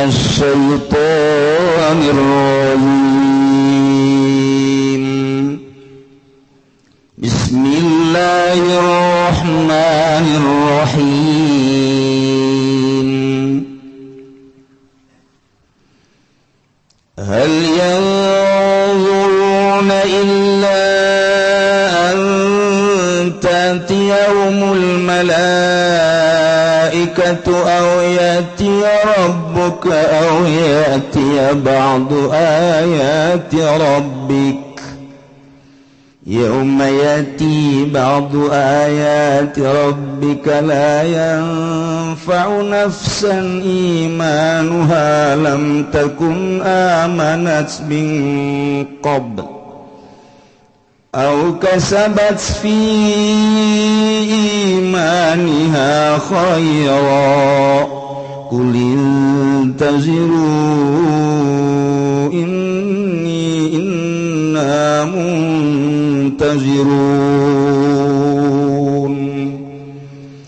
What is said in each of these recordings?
minasyaitonir rajim. Bismillahirrahmanirrahim. Hal yanzuruna illa an ta'tiyahumul malaikatu aw ya'tiya rabbuka aw ya'tiya ba'du ayati rabbik. Yauma ya'ti ba'du ayati rabbika la yanfa'u nafsan imanuha lam takun amanat min qabl aw kasabat fi imaniha khayran. Qul intaziru inni inna muntazirun.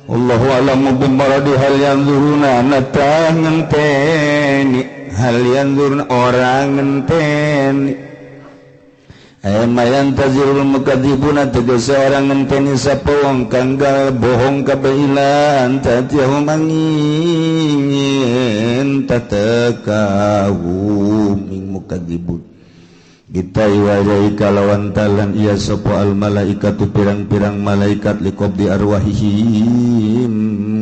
Allahu a'lamu bimaradi hal yanzuruna nata ngenteni, hal yanzuruna orang ngenteni. Ay yantazirul mukadzibuna tegese orang ngenteni sapa wong kang bohong kabeh ilan tatiyahum angin tatakahum mukadzibun. Kita iwajai kalawan talan ia sapa al malaikatu pirang-pirang malaikat liqabdi arwahihim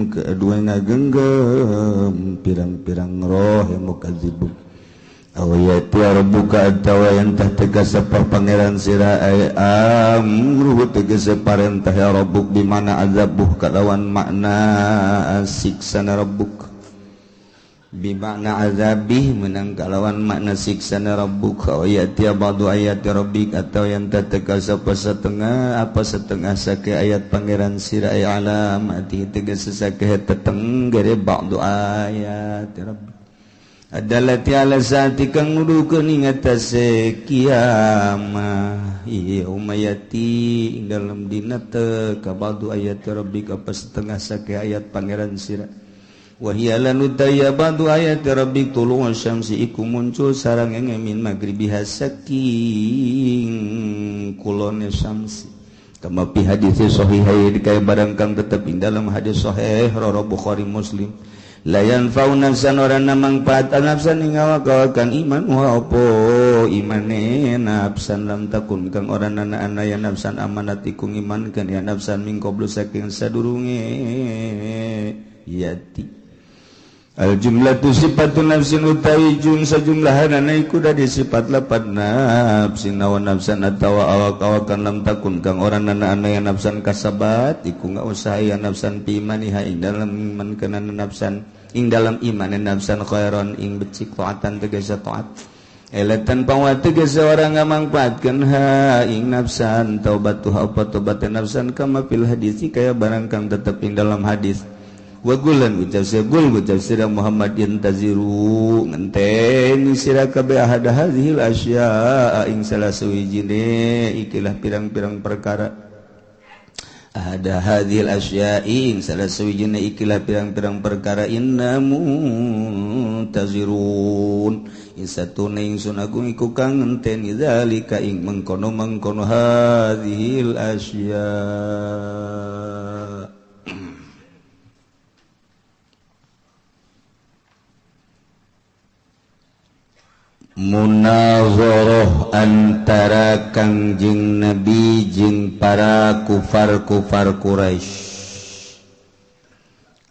kedua ngagenggam pirang-pirang roh yang mukadzibun. Aw yati rabbuka atawa yang tah tegese pangeran sira ay amruhu tegese parentah ya rabbuk bimana azabuh kalawan makna siksana rabbuk bimakna azabih menang kalawan makna siksana rabbuk. Aw yati ba'du ayati rabbik atau yang teteka sapa setengah apa setengah sake ayat pangeran sira ay alamati tegese sake tetenggere ba'du ayati rabbik adalati ala saati kang nuduhkeun ing atase kiamah yauma yati ing dalem dina teka ba'du ayati rabbik apa setengah sake ayat pangeran sira. Wahia lanutaya ba'du ayati rabbik tulu'u syamsi iku muncul sareng min magribiha saking kulone syamsi. Kama fi hadis sahihain kaya barang kang tetep ing dalam hadis sahih rawi Bukhari Muslim. La yanfa'u nafsan ora mangfaat nafsan ing awak-awakan iman wa apa imane nafsan lam takun kang ora ana ya nafsan amanat iku ngimankeun ya nafsan min qablu saking sadurunge yati. Al jumlatu sifatun nafsin utawi jum sajumlahanana iku dadi sifat lapat nafsin wa nafsan atawa awak-awakan lam takun kang ora ana ya nafsan kasabat iku ngausaha ya nafsan fi imaniha ing dalem iman kana nafsan ing dalem iman nafsan khairon ing becik taatan tegese taat elatan pawa tegese ora ngamangpaatkeun ha ing nafsan taubatuha apa tobat nafsan kama fil hadis kaya barang kang tetep ing dalam hadis. Wa gulan ucap segul ucap sira Muhammad yantaziru ngenteni sira kabeh ahad hadhil asya ing salah sawijine ikilah pirang-pirang perkara ahad hadhil asya ing salah sawijine ikilah pirang-pirang perkara inna muntazirun ing satune ingsun agung iku kang ngenteni zalika ing mengkono-mengkono hadhil asya. Munazarah antara Kangjeng Nabi jeung para kufar-kufar Quraisy.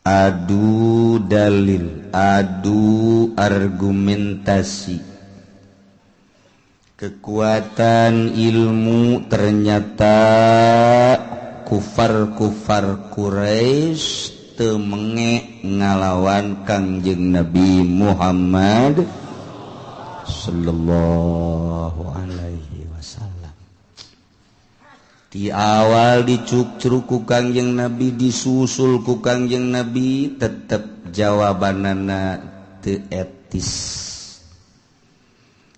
Adu dalil, adu argumentasi. Kekuatan ilmu ternyata kufar-kufar Quraisy teu menge ngalawan Kangjeng Nabi Muhammad sallallahu alaihi wasallam. Di awal dicukcruk ku Kangjeng Nabi, disusul ku Kangjeng Nabi, tetep jawabanana teu etis.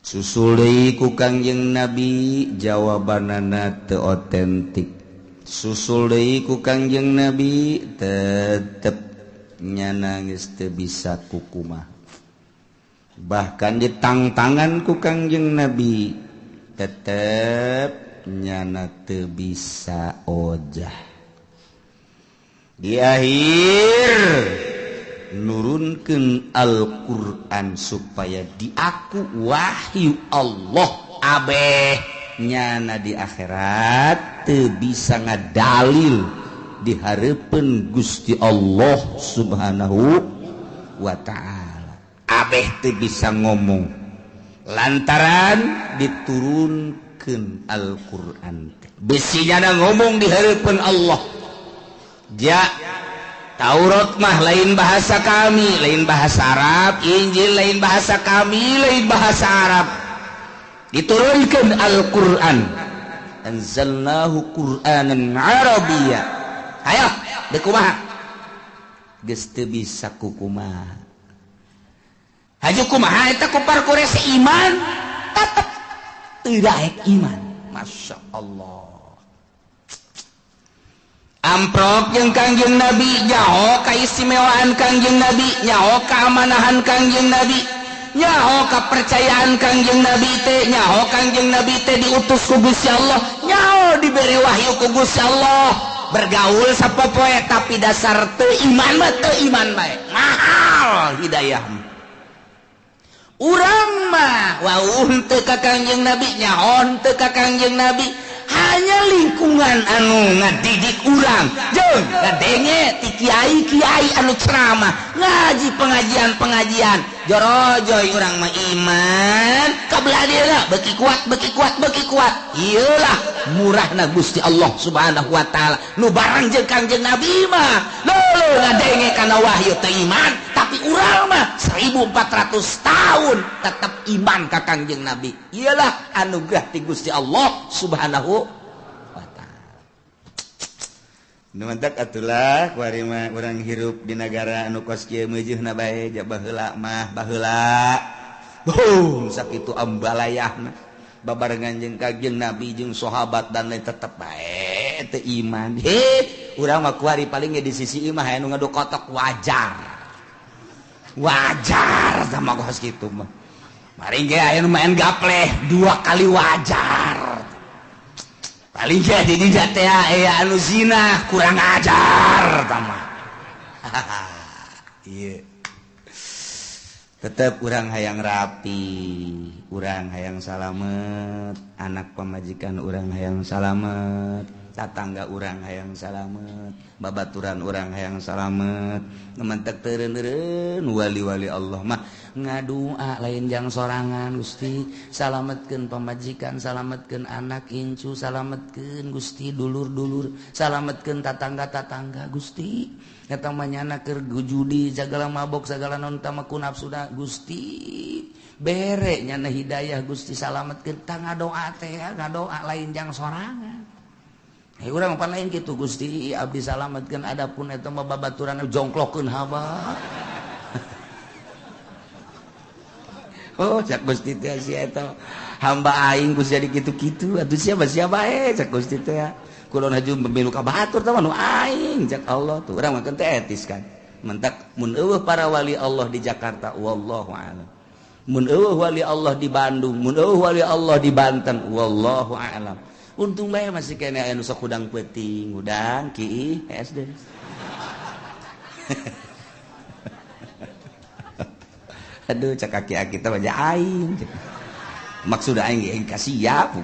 Susul deui ku Kangjeng Nabi, jawabanana teu otentik. Susul deui ku Kangjeng Nabi, tetep nyana geus teu bisa kukumaha. Bahkan ditangtangan ku Kangjeng Nabi tetep nyana teu bisa ojah. Di akhir nurunkeun Al-Qur'an supaya diaku wahyu Allah abeh nyana di akhirat teu bisa ngadalil di hareupeun Gusti Allah Subhanahu wa ta'ala. Abeh teu bisa ngomong lantaran diturunkeun Al-Qur'an. Bisi nyana ngomong di hareupeun Allah. Ja Taurat mah lain bahasa kami, lain bahasa Arab, Injil lain bahasa kami, lain bahasa Arab. Diturunkan Al-Qur'an. Anzalnahu Qur'anan Arabiyya. Ayo, deuk kumaha? Geus teu bisa kukumaha. Haju kumaha eta kupar Quraisy iman, tetep teu daek iman. Masya Allah. Amprok jeung Kangjeng Nabi, nyaho kaistimewaan Kangjeng Nabi, nyaho keamanahan Kangjeng Nabi, nyaho kepercayaan Kangjeng Nabi teh, nyaho Kangjeng Nabi teh diutus ku Gusti Allah, nyaho diberi wahyu ku Gusti Allah. Bergaul sapopoe tapi dasar teu iman mah teu iman bae. Mahal hidayah. Urang mah wauh teu ka Kangjeng Nabi, nyaho teu ka Kangjeng Nabi, hanya lingkungan anu ngadidik urang jeung ngadenge ti kiai-kiai anu ceramah ngaji pengajian-pengajian jorojoy urang mah iman kabelah dieuna beuki kuat beuki kuat beuki kuat. Ieulah murahna Gusti Allah Subhanahu wa taala nu bareng jeung Kangjeng Nabi mah leuleung ngadenge kana wahyu teu iman, tapi urang mah 1400 tahun tetap iman ka Kangjeng Nabi. Iyalah anugerah ti Gusti Allah Subhanahu wa taala. Nu mantak atulah kuari mah urang hirup di nagara anu kos kieu meujeuna bae ja baheula mah baheula. Boom sakitu ambalayahna babarengan jeung Kangjeng Nabi jeung sahabat dan lain tetep bae teu iman. He, urang mah kuari paling ge di sisi imah aya nu ngadu kotok wajar. Wajar sama kos kitu mah. Paling ge aya nu main gapleh dua kali wajar. Paling ge di dieu teh aya anu zina kurang ajar tah mah. Ieu. Tetep urang hayang rapi, urang hayang salamet, anak pamajikan urang hayang salamet, tatangga urang hayang salamet, babaturan urang hayang salamet. Mentek teureun-eureun wali-wali Allah mah ngadua lain jang sorangan Gusti, salametkeun pamajikan, salametkeun anak incu, salametkeun Gusti dulur-dulur, salametkeun tatangga-tatangga Gusti. Eta mah nyana keur judi sagala mabok sagala naon tama ku nafsuna Gusti. Bere nyana hidayah Gusti salametkeun tah ngadoa teh ngadoa lain jang sorangan. Hei urang pan lain kitu Gusti abdi salametkeun adapun eta mah babaturan jongklokkeun haba. Oh cak Gusti teh si eta hamba aing geus jadi kitu-kitu atuh siapa siapa bae cak Gusti teh. Kulon haju memilu ka batur tah nu aing cak Allah tuh urang mah teh etis kan. Mentak mun eueuh para wali Allah di Jakarta wallahu a'lam. Mun eueuh wali Allah di Bandung, mun eueuh wali Allah di Banten wallahu a'lam. Untung bae masih kene aya nu sok hudang peuting, hudang ki SD. Aduh cak aki-aki teh baja aing. Maksud aing ge aing kasiap.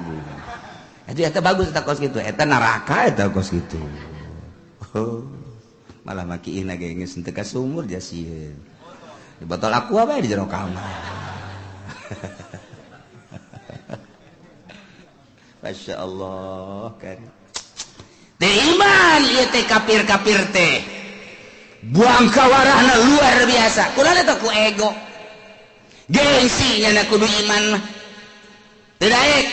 Itu eta bagus eta kos kitu, eta neraka eta kos kitu. Oh, malah makiina ge geus teu ka sumur ja sieun. Di botol aqua bae di jero kamar. Masya Allah kan. Teu iman ieu teh kafir-kafir teh. Buang kawarahna luar biasa. Kunaon eta ku ego. Gengsi nyana kudu iman mah. Teu daek.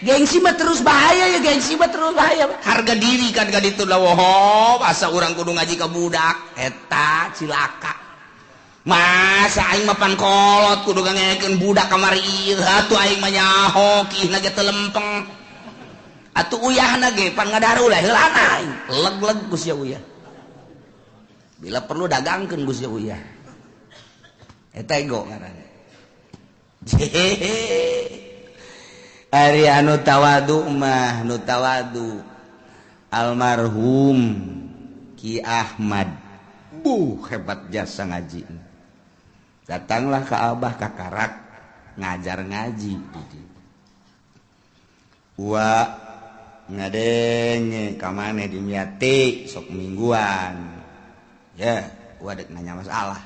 Gengsi mah terus bahaya ya, gengsi mah terus bahaya. Harga diri kan ka ditu lah woho, asa urang kudu ngaji ka budak eta cilaka. Masa aing mah pan kolot kudu ngangekeun budak kamari ieu atuh aing mah nyaho kiihna ge teu lempeng. Atuh uyahna ge pan ngadaru lah heulana aing. Leg-leg ku sia uyah. Bila perlu dagangkeun ku sia uyah. Eta ego ngaranna. Ari anu tawadu mah nu tawadu almarhum Ki Ahmad bu hebat jasa ngaji. Datanglah ke Abah ka Karak ngajar ngaji. Wa ngadenge ka maneh di Miati sok mingguan. Ya, wa dek nanya masalah.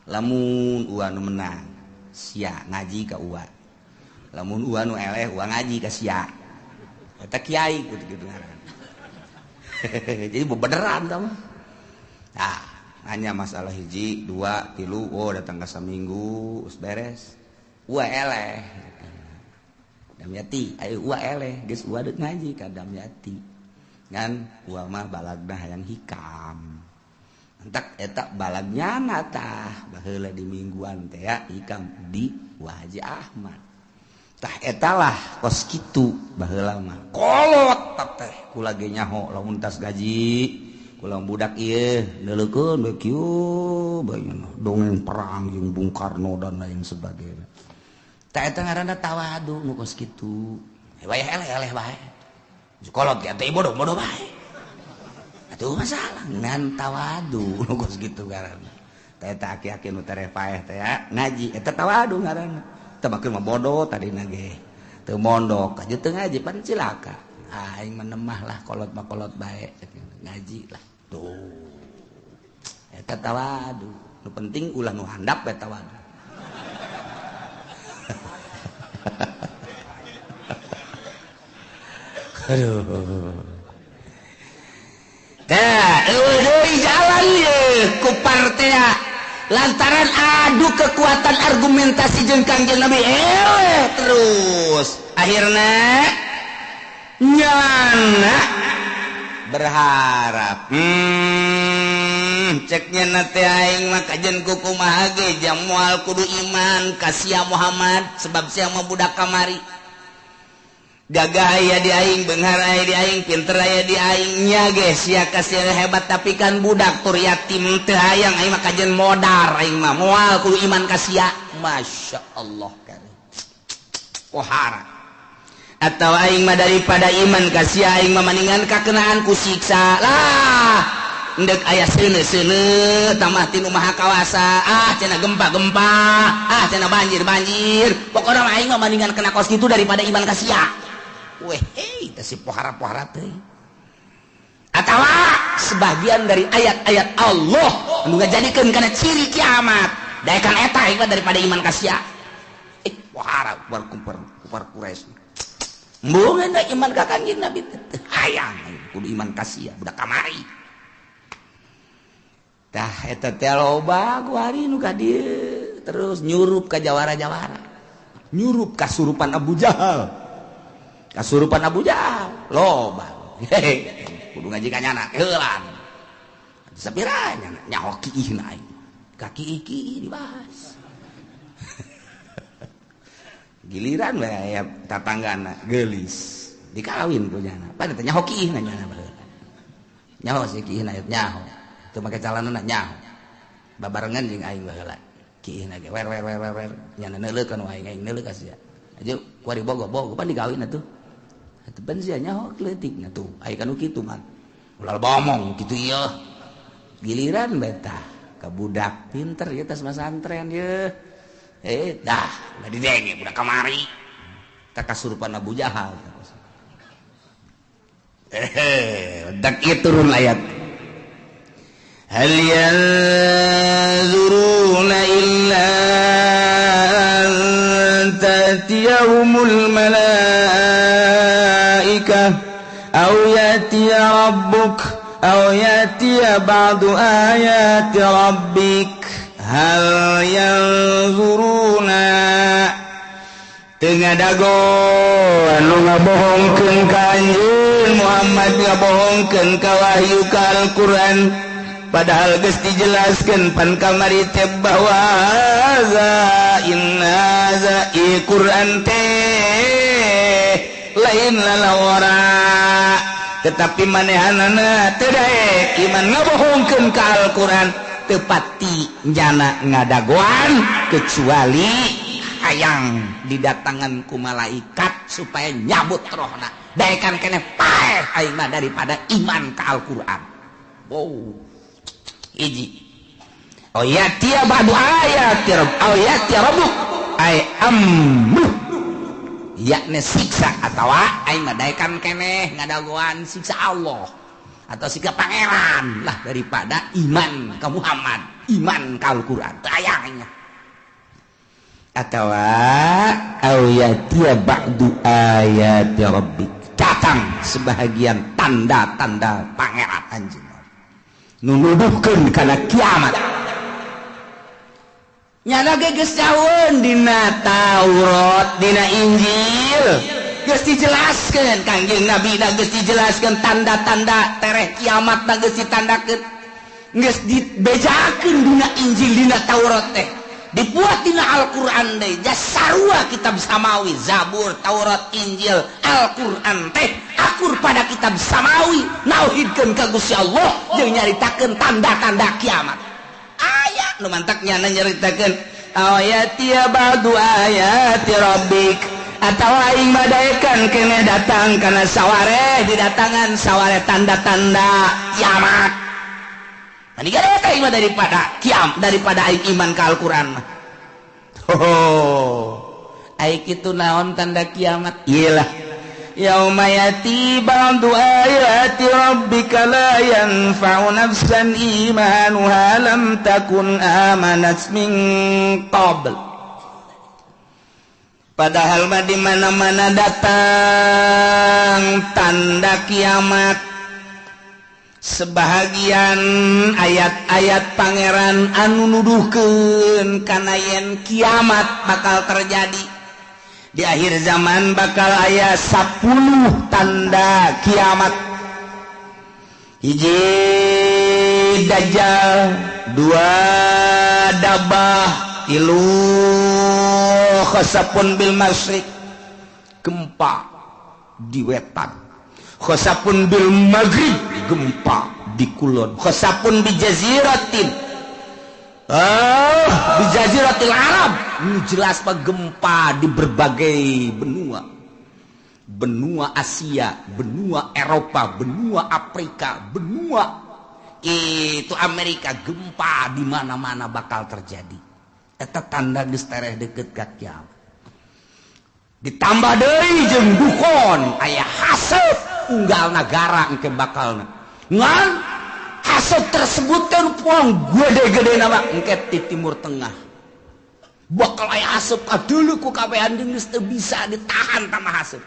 Lamun ua nu menang, sia ngaji ka ua. Lamun ua nu eleh, ua ngaji ka sia. Eta kiai kitu ngaran. Jadi bebeneran tah mah. Nah, nanya masalah hiji, dua, tilu, oh datang ka saminggu, geus beres. Ua eleh. Damyati, ayo ua eleh, geus ua deuk ngaji ka Damyati. Ngan ua mah balagna hayang hikam. Entak eta balagnya tah baheula di mingguan teh ya hikam di Wa Haji Ahmad. Tah etalah kos kitu baheula mah. Kolot teh kula ge nyaho lamun tas gaji kula budak ieu neuleukeun we kieu bae dongeng perang jeung Bung Karno dan lain sebagainya. Tah eta ngaranna tawadu nu kos kitu. Wayah eleh-eleh bae. Kolot ge teh bodoh-bodoh bae. Atuh masalah ngan tawadu nu kos kitu ngaranna. Tah eta aki-aki nu tereh paeh teh ya ngaji eta tawadu ngaranna. Teu makeun mah bodoh tadina ge. Teu mondok aja teu ngaji pan cilaka. Aing mah nemah lah kolot mah kolot bae ngaji lah. Tuh. Eta tawadu. Nu penting ulah nu handap bae tawadu. Aduh. Tah, eueuh deui jalan ye ku partea lantaran adu kekuatan argumentasi jeung Kangjeng Nabi eleh terus. Akhirna nyana berharap ceknya na teh aing mah kajen ku kumaha ge jang moal kudu iman ka sia Muhammad sebab sia mah budak kamari. Gagah aya di aing, beunghar aya di aing, pinter aya di aing nya ge sia kasih hebat tapi kan budak tur yatim teu hayang aing mah kajen modar aing mah moal kudu iman ka sia. Masya Allah kali. Kohara. Atau aing mah daripada iman ka sia aing mah maningan kakenaan ku siksa lah. Endek aya seuneu-seuneu tamah tinu maha kawasa ah cenah gempa-gempa ah cenah banjir-banjir pokona mah aing mah maningan kena kos kitu daripada iman ka sia. Weh, hei, teh si pohara-pohara teh. Atawa sebagian dari ayat-ayat Allah anu ngajadikeun kana ciri kiamat. Daekan eta aing mah daripada iman ka sia. Pohara kupar kupar Quraisy. Embungeun iman ka Kangjeng Nabi teh hayang kudu iman ka sia budak kamari. Tah eta teh loba ku hari nu ka dieu terus nyurup ka jawara-jawara. Nyurup kasurupan Abu Jahal. Kasurupan Abu Jahal loba. Kudu ngaji ka nyana heulan. Sapira nyana nyaho kiihna aing. Ka kiih-kiih dibahas. Giliran we aya tatanggana geulis dikawin ku nyana. Pan teh nyaho kiihna nyana baheula. Nyaho si kiihna nyaho. Teu make calanana nyaho. Babarengan jeung aing baheula. Kiihna ge wer wer wer wer nyana neuleukeun aing aing neuleuh ka sia. Aja kuari bogo-bogo pan dikawin atuh. Atuh pan sia nyaho leutikna tuh. Aya kanu kitu mah. Ulah bomong kitu ieu. Giliran betah ka budak pinter ieu tas masantren ieu. Dah udah didenge budak kamari. Tah kasurupan Abu Jahal. Dak ieu turun ayat. Hal yanzuruna illa an ta'tiyahumul malaikah aw ya'tiya rabbuk aw ya'tiya ba'du ayati rabbik hal yanzuruna teu ngadago anu ngabohongkeun ka anjeun Muhammad ngabohongkeun ka wahyu ka Al-Qur'an padahal geus dijelaskeun pan kamari teh bahwa za inna za Qur'an teh lain lalawara tetapi manehanana teu daek iman ngabohongkeun ka Al-Qur'an teu pati jana ngadagoan kecuali Hayang didatangan ku malaikat supaya nyabut rohna. Daekan keneh paeh aing mah daripada iman ka Al-Qur'an. Wow. Hiji. Oh ya tia ba'du ayati rabb, oh ya tia rabbuk ay amru. Yakni siksa atawa aing mah daekan keneh ngadagoan siksa Allah atau siksa pangeran lah daripada iman ka Muhammad, iman ka Al-Qur'an. Teu hayangnya. Atawa au yatia ba'du ayati rabbik, datang sebahagian tanda-tanda pangeran anjeun nu nuduhkeun kana kiamat. Nyana ge geus jauheun dina Taurat, dina Injil geus dijelaskeun, Kangjeng Nabi na geus dijelaskeun tanda-tanda tereh kiamat na geus ditandakeun, geus dibejakeun dina Injil dina Taurat teh. Dibuat dina Al-Qur'an deui, sarua kitab samawi, Zabur, Taurat, Injil, Al-Qur'an teh akur pada kitab samawi, nauhidkeun ka Gusti Allah jeung nyaritakeun tanda-tanda kiamat. Aya nu mantak nyana nyaritakeun ayati ba'du ayati rabbik, atawa aing madaekan keneh datang kana sawareh, didatangan sawareh tanda-tanda kiamat. Tadi gak ada iman daripada kiam, daripada aing iman ka Al-Qur'an. Oh, aing kitu naon tanda kiamat? Iyalah. Yauma yati ba'du ayati rabbika la yanfa'u nafsan imanuha lam takun amanat min qabl. Padahal mah di mana-mana datang tanda kiamat. Sebahagian ayat-ayat pangeran anu nuduhkeun kana yen kiamat bakal terjadi. Di akhir zaman bakal aya 10 tanda kiamat. Hiji dajjal, 2 dabah, 3 khasapun bil masyriq, gempa di wetan, khasapun bil maghrib, gempa di kulon, khasapun bi jaziratin, di jaziratil Arab. Ini jelas pak, gempa di berbagai benua, benua Asia, benua Eropa, benua Afrika, benua itu Amerika, gempa di mana-mana bakal terjadi. Eta tanda geus tereh deket ka kiamat. Ditambah deui jeung dukon, aya haseup unggal nagara engke bakalna. Ngan haseup tersebut kan puang gede-gede nama engke di Timur Tengah. Bakal aya haseup kadeuleu ku kabehan jeung geus teu bisa ditahan tama haseup.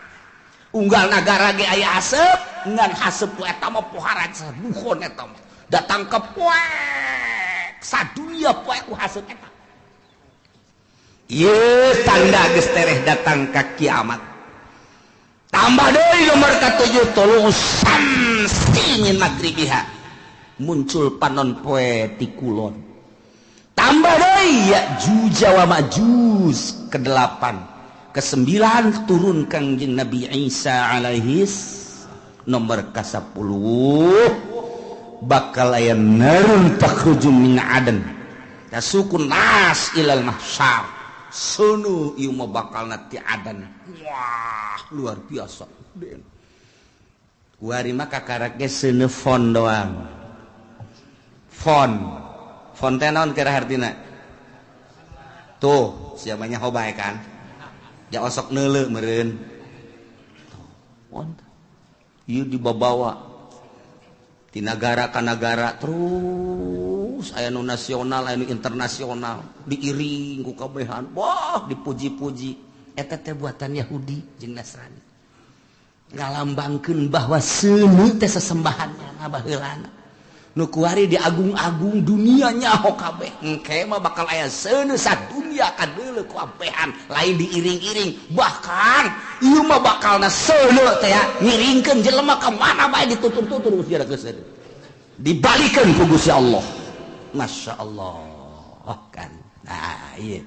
Unggal nagara ge aya haseup, ngan haseup ku eta mah pohara dukon eta mah. Datang ke poek sadunia poek ku haseup eta. Ieu tanda geus tereh datang ka kiamat. Tambah deui nomor ka-7, tolong samsi min magribiha, muncul panon poe ti kulon. Tambah deui Ya'juj wa Ma'juj ke-8, ke-9 turun Kangjeng Nabi Isa alaihis, nomor ka-10 bakal aya narun takhruju min adan tasukun nas ilal mahsyar. Sunu ieu mah bakalna ti adan. Wah, luar biasa. Kuari mah kakarak ge seuneu fon doang. Fon. Fon teh naon kira hartina? Tuh, siapanya hobae kan? Ja osok neuleu meureun. Tuh, fon. Ieu dibabawa ti nagara ka nagara terus aya nu nasional, aya nu internasional, diiring ku kabehan. Wah, dipuji-puji. Eta teh buatan Yahudi jeung Nasrani. Ngalambangkeun bahwa seuneu teh sesembahanna baheulana. Nu kuari diagung-agung dunia nyaho kabeh. Engke mah bakal aya seuneu sadunia kadeuleu ku abehan, lain diiring-iring. Bahkan ieu mah bakalna seuneu teh ngiringkeun jelema ka mana bae ditutur-tutur geus jara geus. Dibalikeun ku Gusti Allah. Masya Allah kan. Nah, iya.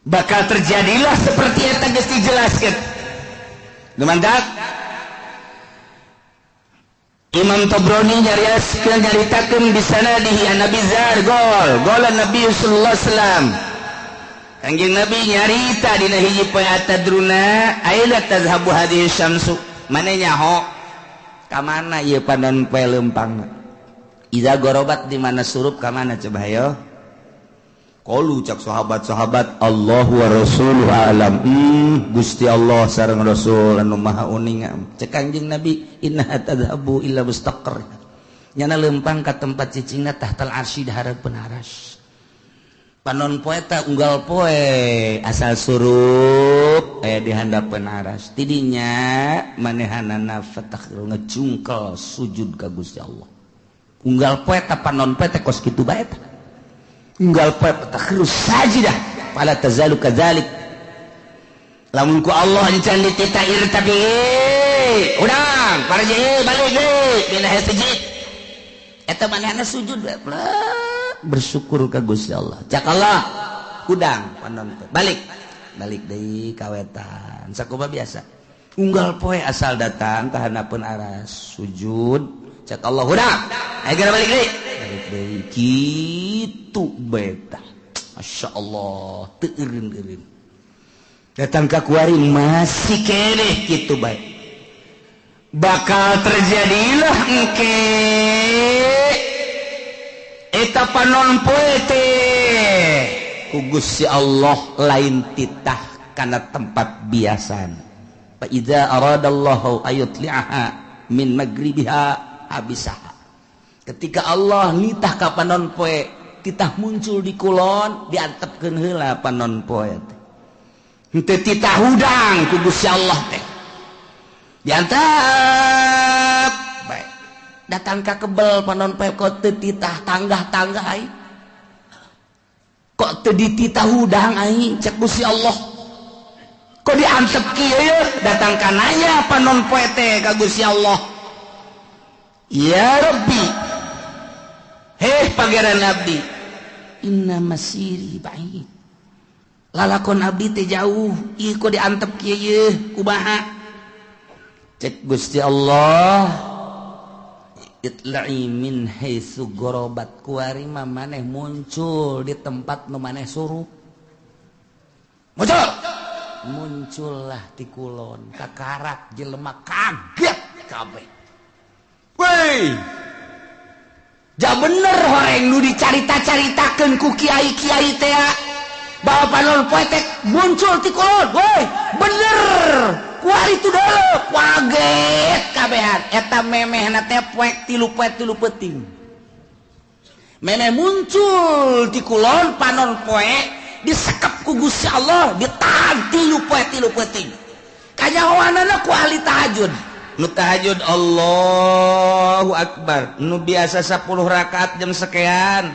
Bakal terjadilah seperti eta geus dijelaskeun. Nu mantak Imam Tabrani nyariaskeun nyaritakeun di sanadihi an Nabi Zar gol gol Nabi sallallahu alaihi wasallam. Kanjeng Nabi nyarita dina hiji poe atadruna aina tadhhabu hadhihi syamsu. Mane nyaho ka mana ieu panon poe leumpangna? Iza gorobat di mana surup ka mana coba hayo? Qalu cak sahabat-sahabat Allahu wa rasuluhu a'lam. Gusti Allah sareng Rasul anu maha uning. Cek Kanjeng Nabi innaha tadhhabu ila mustaqarr. Nyana leumpang ka tempat cicingna tahtal arsy di hareupeun aras. Panon poe ta unggal poe asal surup aya di handapeun aras. Tidinya manehanana fatakh ngecungkel sujud ka Gusti Allah. Unggal poe ta panon poe teh kos kitu bae ta. Unggal poe fatakh sajidah fala tazalu kadzalik. Lamun ku Allah encan dititair tapi udang parje balik deui dina sujud. Eta manehna sujud bersyukur ka Gusti Allah. Cak Allah kudang panon poe balik balik deui ka wetan sakumaha biasa. Unggal poe asal datang ka handapeun aras sujud cak Allah hudang ayo geura balik deui balik deui kitu beta. Masya Allah teu eureun-eureun datang ka kuari masih keneh kitu bae bakal terjadilah engke eta panon poe teh ku Gusti Allah lain titah kana tempat biasana. Fa iza aradallahu ayutli'aha min magribiha abisaha. Ketika Allah nitah ka panon poe titah muncul di kulon diantepkeun heula panon poe teh. Henteu titah hudang ku Gusti Allah teh. Diantep bae. Datang ka kebel panon poe kok teu titah tanggah-tanggah aing. Kok teu dititah hudang aing cek Gusti Allah. Kok diantep kieu datang ka nanya panon poe teh ka Gusti Allah. Ya Rabbi, heh pangeran abdi, inna masiri ba'id. Lalakon abdi teh jauh, ieu kok diantep kieu yeuh kumaha? Cek Gusti Allah, itla'i min haitsu gharabat, kuari mah maneh muncul di tempat nu maneh suruh. Muncul. Muncullah ti kulon, kakarak jelema kaget kabeh. Woi. Ja bener horeng nu dicarita-caritakeun ku kiai-kiai teh bahwa panon poe teh muncul ti kulon. Woi, bener. Kuari tu deuleu kaget kabehan. Eta memehna teh poek tilu poe tilu peuting. Memeh muncul ti kulon panon poe disekep ku Gusti Allah ditahan tilu poe tilu peuting. Kanyahoanana ku ahli tahajud. Nu tahajud Allahu Akbar. Nu biasa 10 rakaat jam sekian.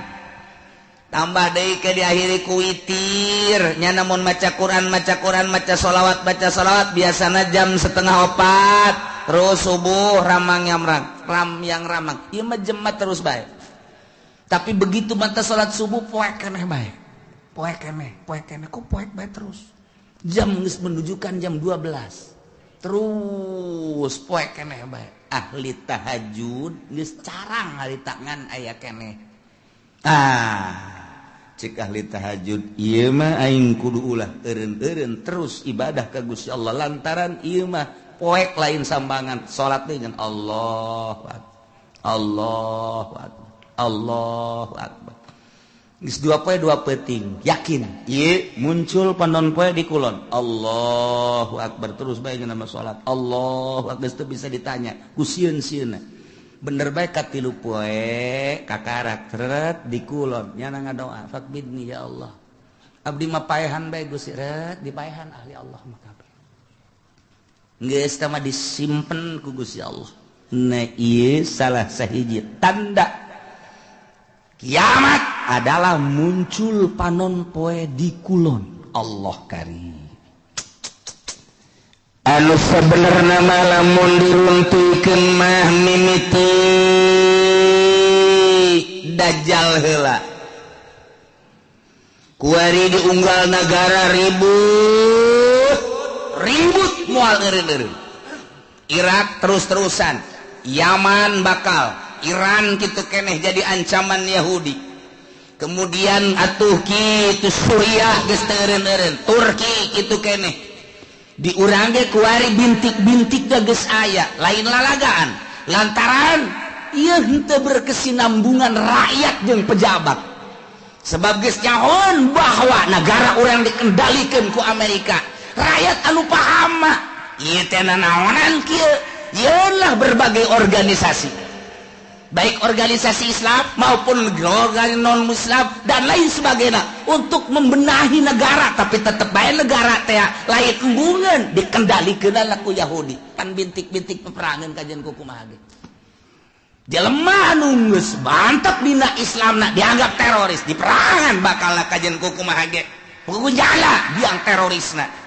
Tambah deui ke diakhiri ku witir. Nya namun maca Quran, maca Quran, maca sholawat, baca sholawat biasana jam 3:30. Terus subuh ramang yang ram yang ramang. Ieu mah jemat terus bae. Tapi begitu mata salat subuh poek keneh bae. Poek keneh, poek keneh, kok poek bae terus. Jam geus menunjukkan jam 12. Terus poek keneh bae. Ahli tahajud geus carang ahli tangan aya keneh. Ah, cek ahli tahajud ieu mah aing kudu ulah eureun-eureun terus ibadah ka Gusti Allah lantaran ieu mah poek lain sambangan salat dengan Allahu Akbar. Allahu Akbar. Allahu Akbar. Geus dua poe dua peuting, yakin ieu muncul panon poe di kulon. Allahu Akbar terus bae nama salat. Allahu Akbar geus teu bisa ditanya ku sieun-sieunna. Bener bae ka tilu poe kakarak tret di kulon nyana ngadoa fakbidni ya Allah. Abdi mah paehan bae Gusti ret dipaehan ahli Allah mah kabeh. Geus tah mah disimpen ku Gusti Allah. Nah ieu salah sahiji tanda kiamat adalah muncul panon poe di kulon. Allah karim. Anu sebenarnya lamun diruntuhkeun mah mimiti dajjal heula. Kuari diunggal nagara ribut, ribut moal eureun-eureun. Irak terus-terusan, Yaman bakal, Iran kitu keneh jadi ancaman Yahudi. Kemudian atuh kitu Suriah geus teu eureun-eureun, Turki kitu keneh. Di urang ge kuari bintik-bintik geus aya, lain lalagaan. Lantaran ieu henteu berkesinambungan rakyat jeung pejabat. Sebab geus nyahoan bahwa negara urang dikendalikan ku Amerika. Rakyat anu paham mah ieu teh nanaonan kieu, yeun lah berbagai organisasi. Baik organisasi Islam maupun organisasi non Muslim dan lain sebagainya untuk membenahi negara, tapi tetap baik negara teh lain embungan dikendalikan lah ku Yahudi. Kan bintik-bintik peperangan kajian ku kumaha ge. Jelema anu geus mantep dina Islamna dianggap teroris, diperangan bakal kajian ku kumaha ge. Pokoknya jala biang terorisna.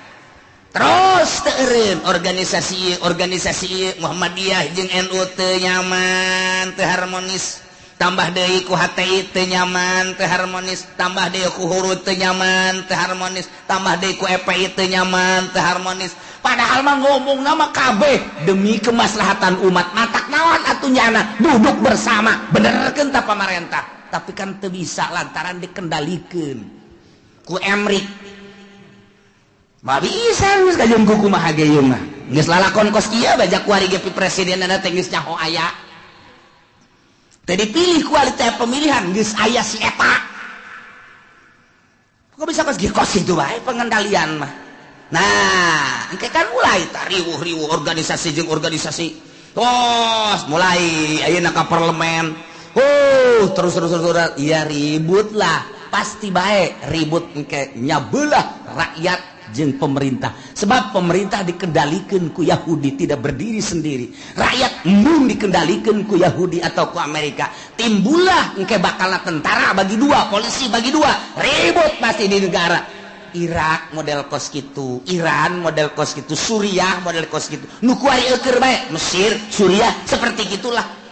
Terus teu eureun organisasi organisasi Muhammadiyah jeung NU teu nyaman, teu harmonis. Tambah deui ku HTI teu nyaman, teu harmonis. Tambah deui ku Hurud teu nyaman, teu harmonis. Tambah deui ku EPI teu nyaman, teu harmonis. Padahal mah ngomong nama kabeh demi kemaslahatan umat. Matak naon atuh nyana duduk bersama benerkeun ta pamarentah. Tapi kan teu bisa lantaran dikendalikeun ku Emrik. Mah bisa geus kajeun ku kumaha ge ieu mah. Geus lalakon kos kieu bajak kuari ge presidenna teh geus nyaho aya. Teu dipilih kualitas pemilihan geus aya si eta. Kok bisa kos kos kitu bae pengendalian mah. Nah, engke kan mulai riwuh-riwuh organisasi jeung organisasi. Tos mulai ayeuna ka parlemen. Terus terus terus iya ribut lah. Pasti bae ribut engke nyabelah rakyat jeung pemerintah. Sebab pemerintah dikendalikan ku Yahudi, tidak berdiri sendiri. Rakyat embung dikendalikan ku Yahudi atau ku Amerika. Timbullah engke bakal tentara bagi dua, polisi bagi dua, ribut pasti di negara. Irak model kos kitu, Iran model kos kitu, Suriah model kos kitu. Nu kuari eueur bae, Mesir, Suriah seperti gitulah.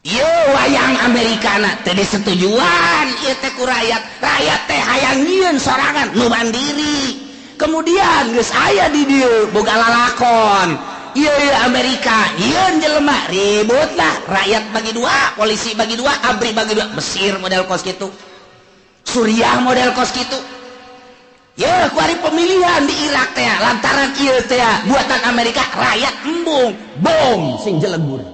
Ieu wayang Amerikana teh disetujuan ieu teh ku rakyat. Rakyat teh hayang nyieun sorangan nu mandiri. Kemudian geus aya di dieu boga lalakon. Ieu Amerika nyieun jelema ribut lah, rakyat bagi dua, polisi bagi dua, ABRI bagi dua. Mesir model kos kitu, Suriah model kos kitu. Ya kuari pemilihan di Irak teh lantaran ieu teh buatan Amerika, rakyat embung bom sing jelegur.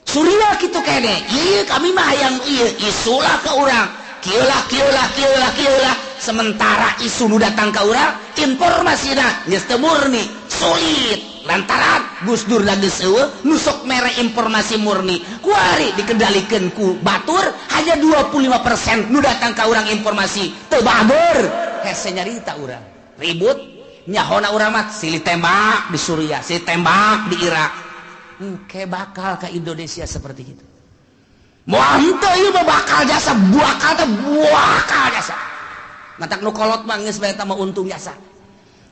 Suriah kitu kene, ieu kami mah hayang ieu isulah ke urang, kieu lah kieu lah kieu lah kieu lah. Sementara isu nu datang ka urang informasina geus teu murni, sulit lantaran Gus Dur geus eueuh nu sok mere informasi murni. Kuari dikendalikeun ku batur hanya 25% nu datang ka urang informasi teu bager, hese nyarita urang. Ribut nyahona urang mah silih tembak di Suriah, silih tembak di Irak. Engke bakal ke Indonesia seperti itu. Moal henteu ieu mah bakal jasa, bakal teh bakal jasa. Matak nu kolot mah geus bae eta mah untung jasa.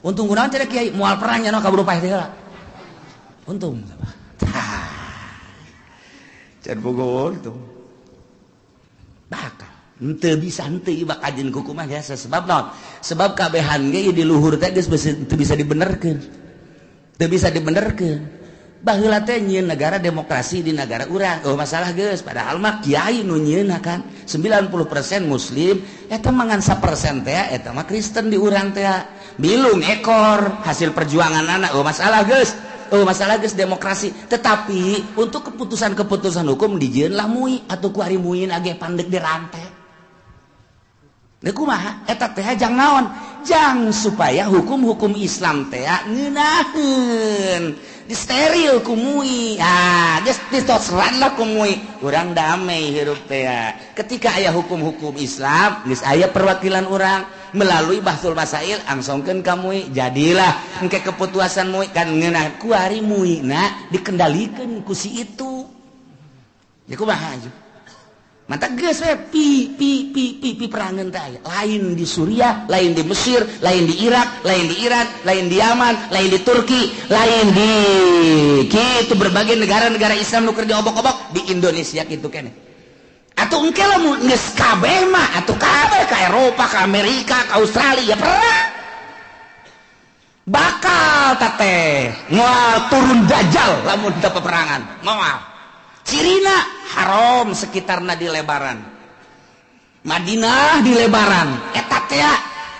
Untung kunaon cenah kiai moal perang nya kaburu paeh teh heula. Untung. Tah. Can bogo untung. Bakal henteu bisa henteu ieu bakal jeung kumaha jasa sebab naon? Sebab kabehan ge di luhur teh geus teu bisa dibenerkeun. Teu bisa dibenerkeun. Baheula teh nyieun negara demokrasi di negara urang. Oh masalah geus, padahal mah kiai nu nyieunna kan 90% muslim, eta mah ngan 1% teh eta mah Kristen di urang teh. Bilung ekor hasil perjuangan anak. Oh masalah geus. Oh masalah geus demokrasi. Tetapi untuk keputusan-keputusan hukum dijieun lah MUI atau ku ari MUI age pandek di rantai. Deui kumaha eta teh jang naon? Jang supaya hukum-hukum Islam teh ngeunaheun. Disteril ku MUI, ah geus ditosran lah ku MUI. Urang damai hirup teh. Ketika aya hukum-hukum Islam, geus aya perwakilan urang melalui Bahtsul Masail angsongkeun ka MUI, jadilah engke keputusan MUI kan ngeunah kuari MUI na dikendalikeun ku si itu. Ya kumaha aja. Mata geus we pi pi pi pi pi perangan teh aya. Lain di Suriah, lain di Mesir, lain di Irak, lain di Iran, lain di Yaman, lain di Turki, lain di kitu berbagai negara-negara Islam nu keur diobok-obok di Indonesia kitu keneh. Atuh engke lamun geus kabeh mah atuh kabeh ka Eropa, ka Amerika, ka Australia perang. Bakal teteh moal turun dajjal lamun teu peperangan. Moal. Cirina haram sekitarna di lebaran. Madinah dilebaran eta teh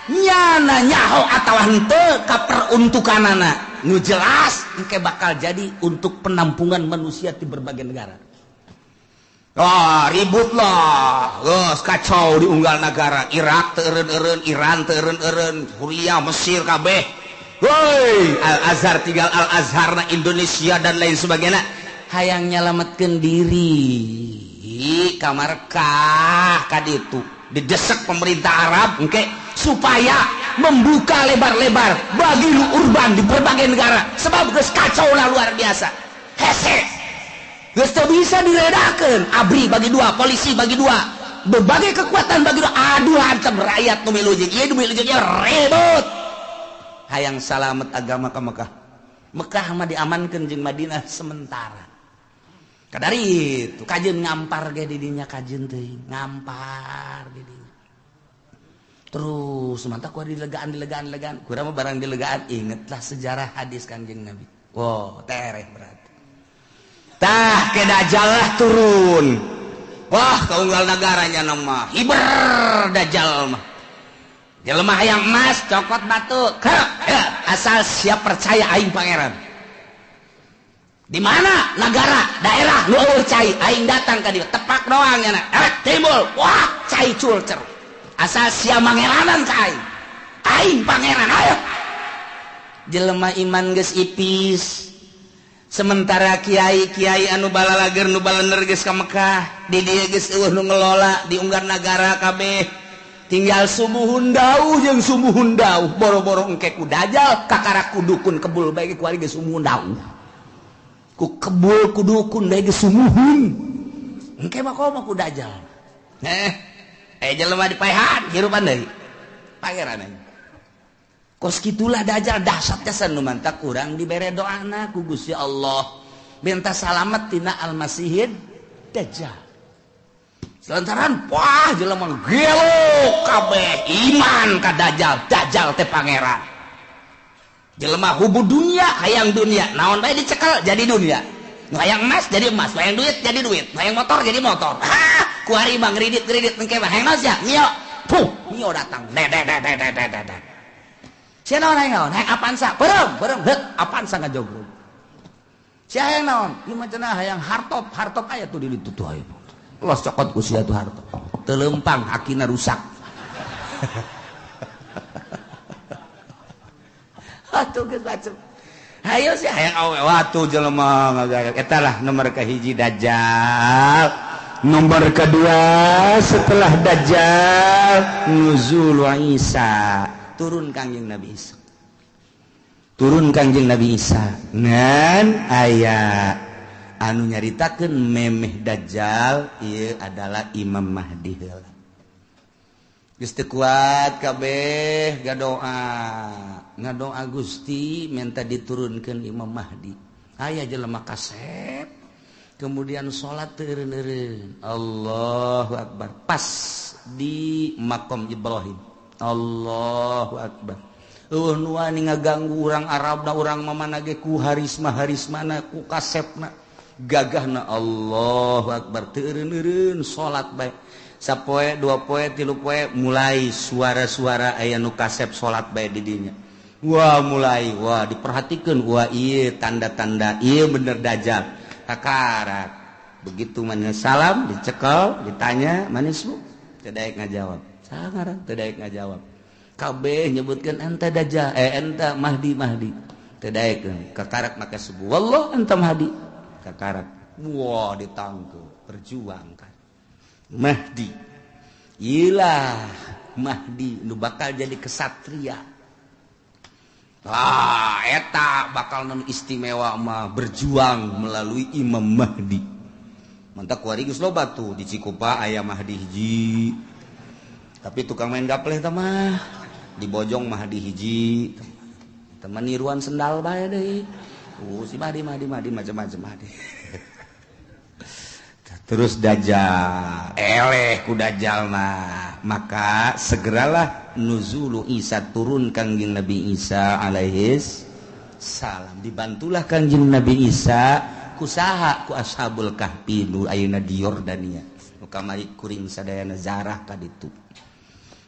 nyana nyaho atawa henteu kaperuntukanana nu jelas engke bakal jadi untuk penampungan manusia di berbagai negara. Wah, ribut lah, geus kacau di unggal negara. Irak teu eureun-eureun, Iran teu eureun-eureun, Suriah, Mesir kabeh. Woi, Al Azhar tinggal Al Azharna Indonesia dan lain sebagainya. Hayang nyalametkeun diri ka Mekah ka ditu. Didesak pemerintah Arab engke supaya membuka lebar-lebar bagi nu urban di berbagai negara. Sebab geus kacau lah luar biasa. Hese. Geus teu bisa diredakeun. ABRI bagi dua, polisi bagi dua, berbagai kekuatan bagi dua. Aduh hantem rakyat nu milu jeung ieu nu milu jeung ieu ribut. Hayang salamet agama ka Mekah. Mekah mah diamankeun jeung Madinah sementara. Kadari itu kajeun ngampar ge di dinya kajeun teuing, ngampar di dinya. Terus mantap ku dilegaan dilegaan legaan. Kurang mah barang dilegaan ingetlah sejarah hadis Kanjeng Nabi. Wow, tereh berarti. Tah ke Dajjal lah turun. Wah, kaunggal negaranya nama hiber Dajjal mah. Jelema hayang emas cokot batu. Ya, asal siap percaya aing pangeran. Di mana negara, daerah nu eueuh cai, aing datang ka dieu, tepak doang nya. Timbul. Wah, cai culcer. Asal sia mangeranan ka aing. Aing pangeran, ayo. Jelema iman geus ipis. Sementara kiai-kiai anu balalager nu balener geus ka Mekah, di dieu geus eueuh nu ngelola di unggar nagara kabeh. Tinggal sumuhun dauh jeung sumuhun dauh, boro-boro engke ku Dajjal kakara ku dukun kebul bae ku ari geus sumuhun dauh. Ku kebul ku dukun bae geus sumuhun. Engke mah komo ku Dajjal. Jelema dipaehan hirupan deui. Pangeran aing. Kos kitulah Dajjal dahsyat jasa nu mantak kurang dibere doana ku Gusti Allah. Minta salamet tina Al-Masihid Dajjal. Lantaran wah jelema gelo kabeh iman ka Dajjal, Dajjal teh pangeran. Jelema hubu dunia hayang dunia, naon bae dicekel jadi dunia. Nu hayang emas jadi emas, nu hayang duit jadi duit, nu hayang motor jadi motor. Ha, ku ari mah ngridit-ngridit engke mah hayang naon sia? Mio. Puh, mio datang. De de de de de de de. Sia naon hayang naon? Hayang Avanza, beureum, beureum, heut, Avanza ngajogrog. Sia hayang naon? Ieu mah cenah hayang hartop, hartop aya tuh di ditu tuh aya. Los cokot ku sia tuh hartop. Teu leumpang hakina rusak. Atuh geus bacem. Hayo sia hayang awe watu jelema ngagaya. Eta lah nomor kahiji Dajjal. Nomor kedua setelah Dajjal nuzul Isa. Turun Kangjeng Nabi Isa. Turun Kangjeng Nabi Isa ngan aya anu nyaritakeun memeh Dajjal ieu adalah Imam Mahdi heula. Geus teu kuat kabeh ngadoa, ngadoa Gusti minta diturunkeun Imam Mahdi. Aya jelema kasep kemudian salat teu eureun-eureun. Allahu akbar. Pas di makom Ibrahim. Allahu akbar. Eueuh nu wani ngaganggu urang Arabna urang mamana ge ku harisma-harismana ku kasepna gagahna. Allahu akbar teu eureun-eureun salat bae. Sapoe dua poe tilu poe mulai suara-suara aya nu kasep salat bae di dinya. Wah mulai wah diperhatikeun wah ieu tanda-tanda ieu bener Dajjal. Kakarak begitu mana salam dicekel ditanya manis bu teu daek ngajawab. Saha ngaran teu daek ngajawab. Kabeh nyebutkeun anta Dajjal anta Mahdi Mahdi. Teu daek kakarak maka subuh wallah anta Mahdi. Kakarak wah ditangkep perjuangkan Mahdi. Ilah Mahdi nu bakal jadi kesatria. Ah eta bakal nu istimewa mah berjuang melalui Imam Mahdi. Mantak kuari geus loba tuh di Cikupa aya Mahdi hiji. Tapi tukang main gapleh tah mah di Bojong Mahdi hiji. Teman niruan sendal bae deui. Si Mahdi Mahdi Mahdi macam-macam Mahdi. Terus Dajjal, eleh ku Dajjal mah. Maka segeralah nuzulu Isa, turun Kangjeng Nabi Isa alaihis salam. Dibantulah Kangjeng Nabi Isa kusaha ku Ashabul Kahfi nu ayeuna di Yordania. Nu kamari kuring sadayana zarah ka ditu.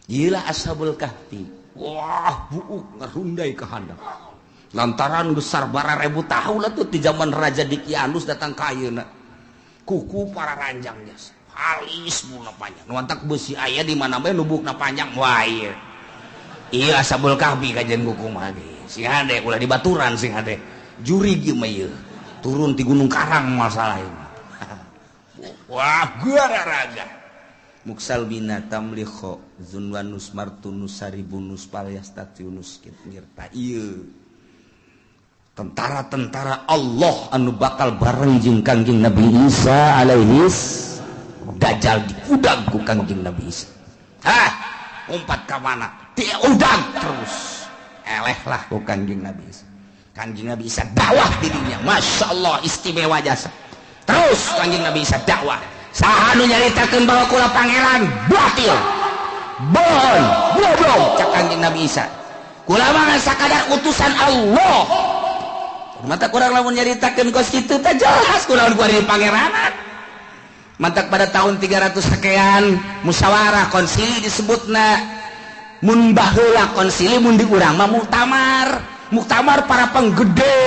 Ieu lah Ashabul Kahfi. Wah, buuk ngarundai ka handap. Lantaran besar bara ribu tahun lah tuh di zaman Raja Dikianus datang ka ayeuna. Kuku para ranjang jasa. Halis bukna panjang. Nu antak besi aya di mana bae nu bukna panjang wah ieu. Ieu Ashabul Kahfi kajian kuku mah ge. Sing hade ulah dibaturan sing hade. Jurig ieu mah ieu. Turun di Gunung Karang masalah ieu. Wah, gua raga. Muksal bina tamlikho zunwanus martunus saribunus palyastatiunus kitmirta ieu. Tentara-tentara Allah anu bakal bareng jeung Kangjeng Nabi Isa alaihis Dajjal diudag ku Kangjeng Nabi Isa. Hah, umpat ka mana? Diudag terus. Eleh lah ku Kangjeng Nabi Isa. Kangjeng Nabi Isa dakwah di dunia. Masya Allah istimewa jasa. Terus Kangjeng Nabi Isa dakwah. Saha nu nyaritakeun bahwa kula pangeran batil. Bohong, goblok cak Kangjeng Nabi Isa. Kula mah ngan sakadar utusan Allah. Mata kurang lamun nyaritakeun kos kitu teh jelas kula kuari pangeranan. Mantak pada tahun 300 sekian musyawarah konsili disebutna mun baheula konsili mun di urang mah muktamar, muktamar para penggede.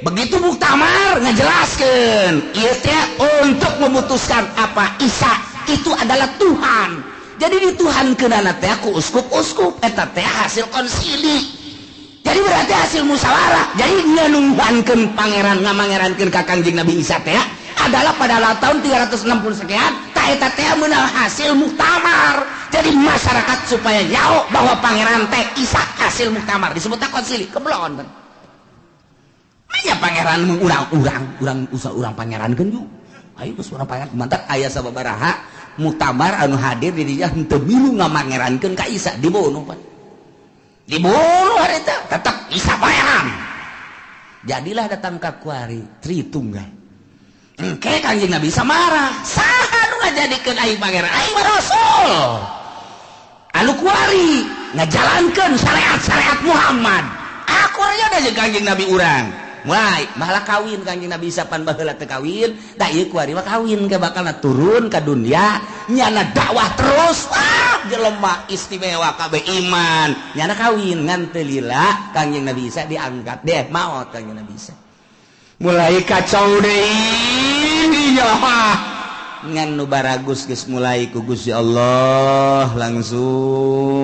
Begitu muktamar ngajelaskeun ieu teh untuk memutuskan apa Isa itu adalah Tuhan. Jadi dituhankeunana teh ku uskup-uskup eta teh hasil konsili. Jadi berarti hasil musyawarah. Jadi nganuhankeun pangeran ngamangerankeun ka Kangjeng Nabi Isa teh adalah pada tahun 360 sekian ta eta teh meunang hasil muktamar. Jadi masyarakat supaya nyaho bahwa pangeran teh Isa hasil muktamar disebutna konsili. Keblon. Manya pangeran mung urang-urang, urang usah urang pangerankeun ju. Ayo geus urang pangeran mantak aya sababaraha muktamar anu hadir di dinya henteu milu ngamangerankeun ka Isa dibunuh pan. Dibunuh harita tetap Isa pangeran. Jadilah datang ka kuari Tritunggal. Engke Kangjeng Nabi Isa marah. Saha nu ngajadikeun aing pangeran? Aing mah rasul. Anu kuari ngajalankeun syariat-syariat Muhammad. Aku aja jeung Kangjeng Nabi urang. Mulai malah kawin Kangjeng Nabi Isa pan baheula teu kawin, da ieu kuari mah kawin ke bakalna turun ka dunia, nyana dakwah terus. Wah, jelema istimewa kabeh iman. Nyana kawin ngan teu lila Kangjeng Nabi Isa diangkat deh maot Kangjeng Nabi Isa. Mulai kacau deui nya ngan nu baragus geus mulai ku Gusti Allah langsung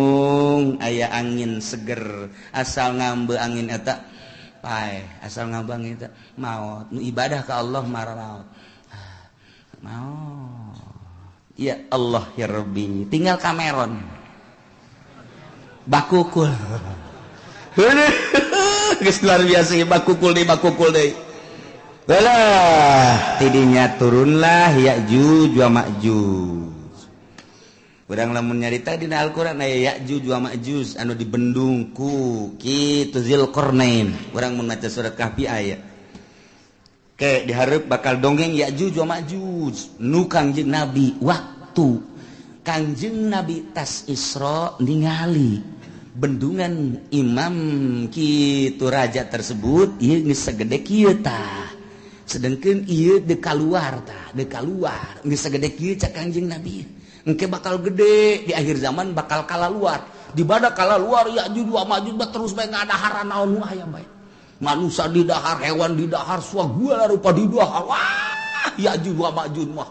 aya angin seger asal ngambe angin eta pae asal ngambe angin eta maot nu ibadah ka Allah mararaot maot ya Allah ya Rabbi tinggal Cameron bakukul geus luar biasa bakukul deui. Belah tidinya turunlah Ya'juj wa Ma'juj. Urang lamun nyarita dina Al-Qur'an aya Ya'juj wa Ma'juj anu dibendung ku kitu Zulqarnain. Urang mun maca surat Kahfi aya. Ke dihareup bakal dongeng Ya'juj wa Ma'juj nu Kangjeng Nabi waktu Kangjeng Nabi tas Isra ningali bendungan imam kitu raja tersebut ieu geus sagede kieu tah. Sedangkan ieu dek kaluar tah, dek kaluar geus sagede kieu cak Kangjeng Nabi. Engke bakal gede di akhir zaman bakal kalaluar. Di bada kalaluar Ya'juj wa Ma'juj terus bae ngadaharan naon nu aya bae. Manusia didahar, hewan didahar, segala rupa didahar. Wah, Ya'juj wa Ma'juj mah.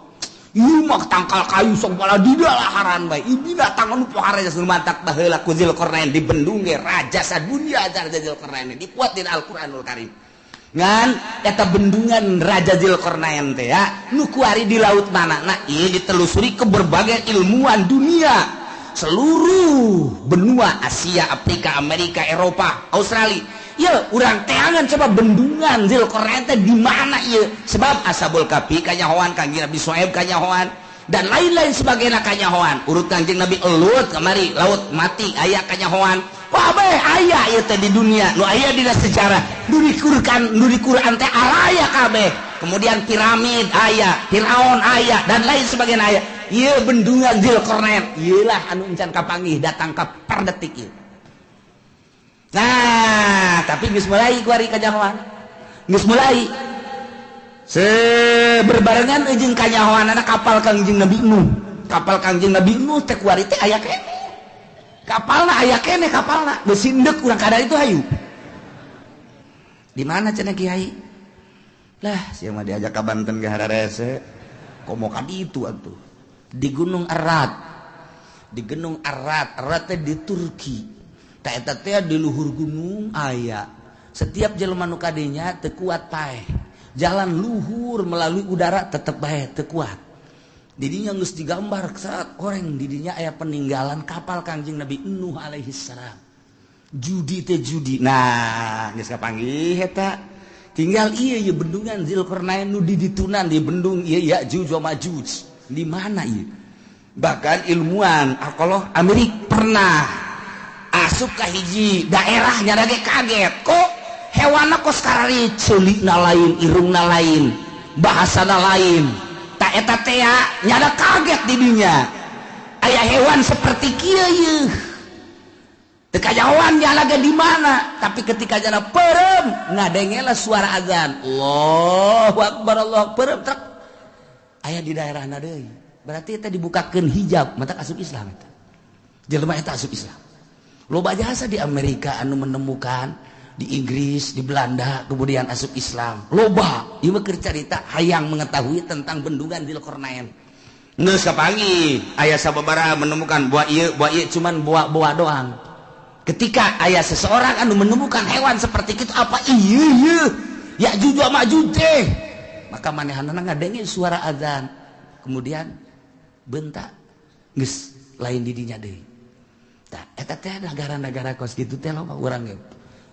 Ieu mah tangkal kayu sok bala didalaharan bae. Ieu binatang anu pohara geus mantak baheula ku Zulqarnain dibendung ge raja sadunya raja Zulqarnain dipuat dina Al-Qur'anul Karim. Ngan eta bendungan Raja Zulqarnain teh ya nu kuari di laut mana nah ieu ditelusuri ke berbagai ilmuwan dunia seluruh benua Asia, Afrika, Amerika, Eropa, Australia. Ieu urang teangan coba bendungan Zulqarnain teh di mana ieu sebab Ashabul Kahfi kanyahoan Kangjeng Nabi Syuaib kanyahoan dan lain-lain sebagainya kanyahoan urut Kangjeng Nabi Lut kamari laut mati aya kanyahoan. Kabeh aya ieu teh di dunia nu aya dina sejarah nu di Quran teh araya kabeh. Kemudian piramid aya, Firaun aya dan lain sebagainya aya. Ieu bendungan Zulqarnain ieu lah anu encan kapanggih datang ka per detik ieu. Nah, tapi geus mulai kuari kanyahoan. Geus mulai. Berbarengan jeung kanyahoanana kapal Kangjeng Nabi Nuh. Kapal Kangjeng Nabi Nuh teh kuari teh aya keneh. Kapalna aya keneh kapalna. Geus indeuk urang kada itu hayu. Di mana cenah kiai? Lah, sia mah diajak ka Banten ge hararese. Komo ka ditu atuh. Di Gunung Arad. Di Gunung Arad, Arad teh di Turki. Ta eta teh di luhur gunung aya. Setiap jelema nu kadinya teu kuat paeh. Jalan luhur melalui udara tetep bae teu kuat. Didinya geus digambar saat orang didinya aya peninggalan kapal Kangjeng Nabi Nuh alaihi salam. Judi teh judi. Nah, geus kapanggih eta. Tinggal ieu ye bendungan Zulkarnain nu di ditunan di bendung ieu Ya'juj wa Ma'juj. Di mana ieu? Bahkan ilmuwan arkeolog Amerika pernah asup ka hiji daerah nya ge kaget kok hewana kos karari ceulina lain, irungna lain, bahasana lain. Tak eta teh nyada kaget di dinya. Aya hewan seperti kieu yeuh. Teu kajahoan nyala ge di mana, tapi ketika jana peureum ngadengela suara azan. Allahu akbar, Allahu peureum trek. Aya di daerahna deui. Berarti eta dibukakeun hijab, mata asup Islam eta. Jelema eta asup Islam. Loba jasa di Amerika anu menemukan di Inggris, di Belanda, kemudian asup Islam. Loba, ieu mah keur carita hayang mengetahui tentang bendungan Zulkarnain. Geus kapanggih, aya sababaraha menemukan buah ieu cuman buah-buah doang. Ketika aya seseorang anu menemukan hewan seperti itu apa ieu ieu Ya'juj wa Ma'juj teh, maka manehanana ngadenge suara azan. Kemudian bentak geus lain di dinya deui. Tah eta teh negara-negara kos kitu teh loba urang ge.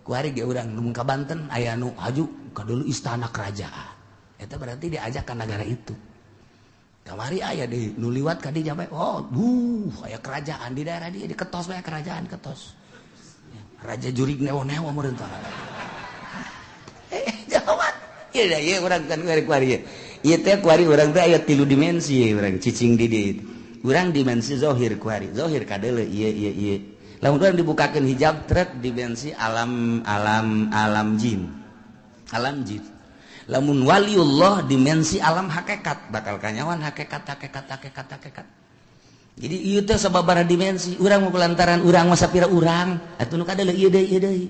Kuari ge urang nu ka Banten aya nu haju ka dulu istana kerajaan. Eta berarti diajak ka negara itu. Kamari aya deui nu liwat ka dinya bae. Oh, duh aya kerajaan di daerah dia diketos bae kerajaan ketos. Raja jurig newo-newo meureun tah. Jawab. Ieu da ieu urang kan kuari ieu. Ieu teh kuari urang teh aya 3 dimensi urang cicing di dieu. Urang dimensi zahir kuari. Zahir kadeuleu ieu ieu ieu. Lamun urang dibukakeun hijab trek dimensi alam alam alam jin. Alam jin. Lamun waliullah dimensi alam hakikat, bakal kanyawan hakikat hakikat hakikat hakikat. Jadi ieu teh sababaraha dimensi, urang mah lantaran urang mah sapira urang, atuh nu kadeuleu ieu deui ieu deui.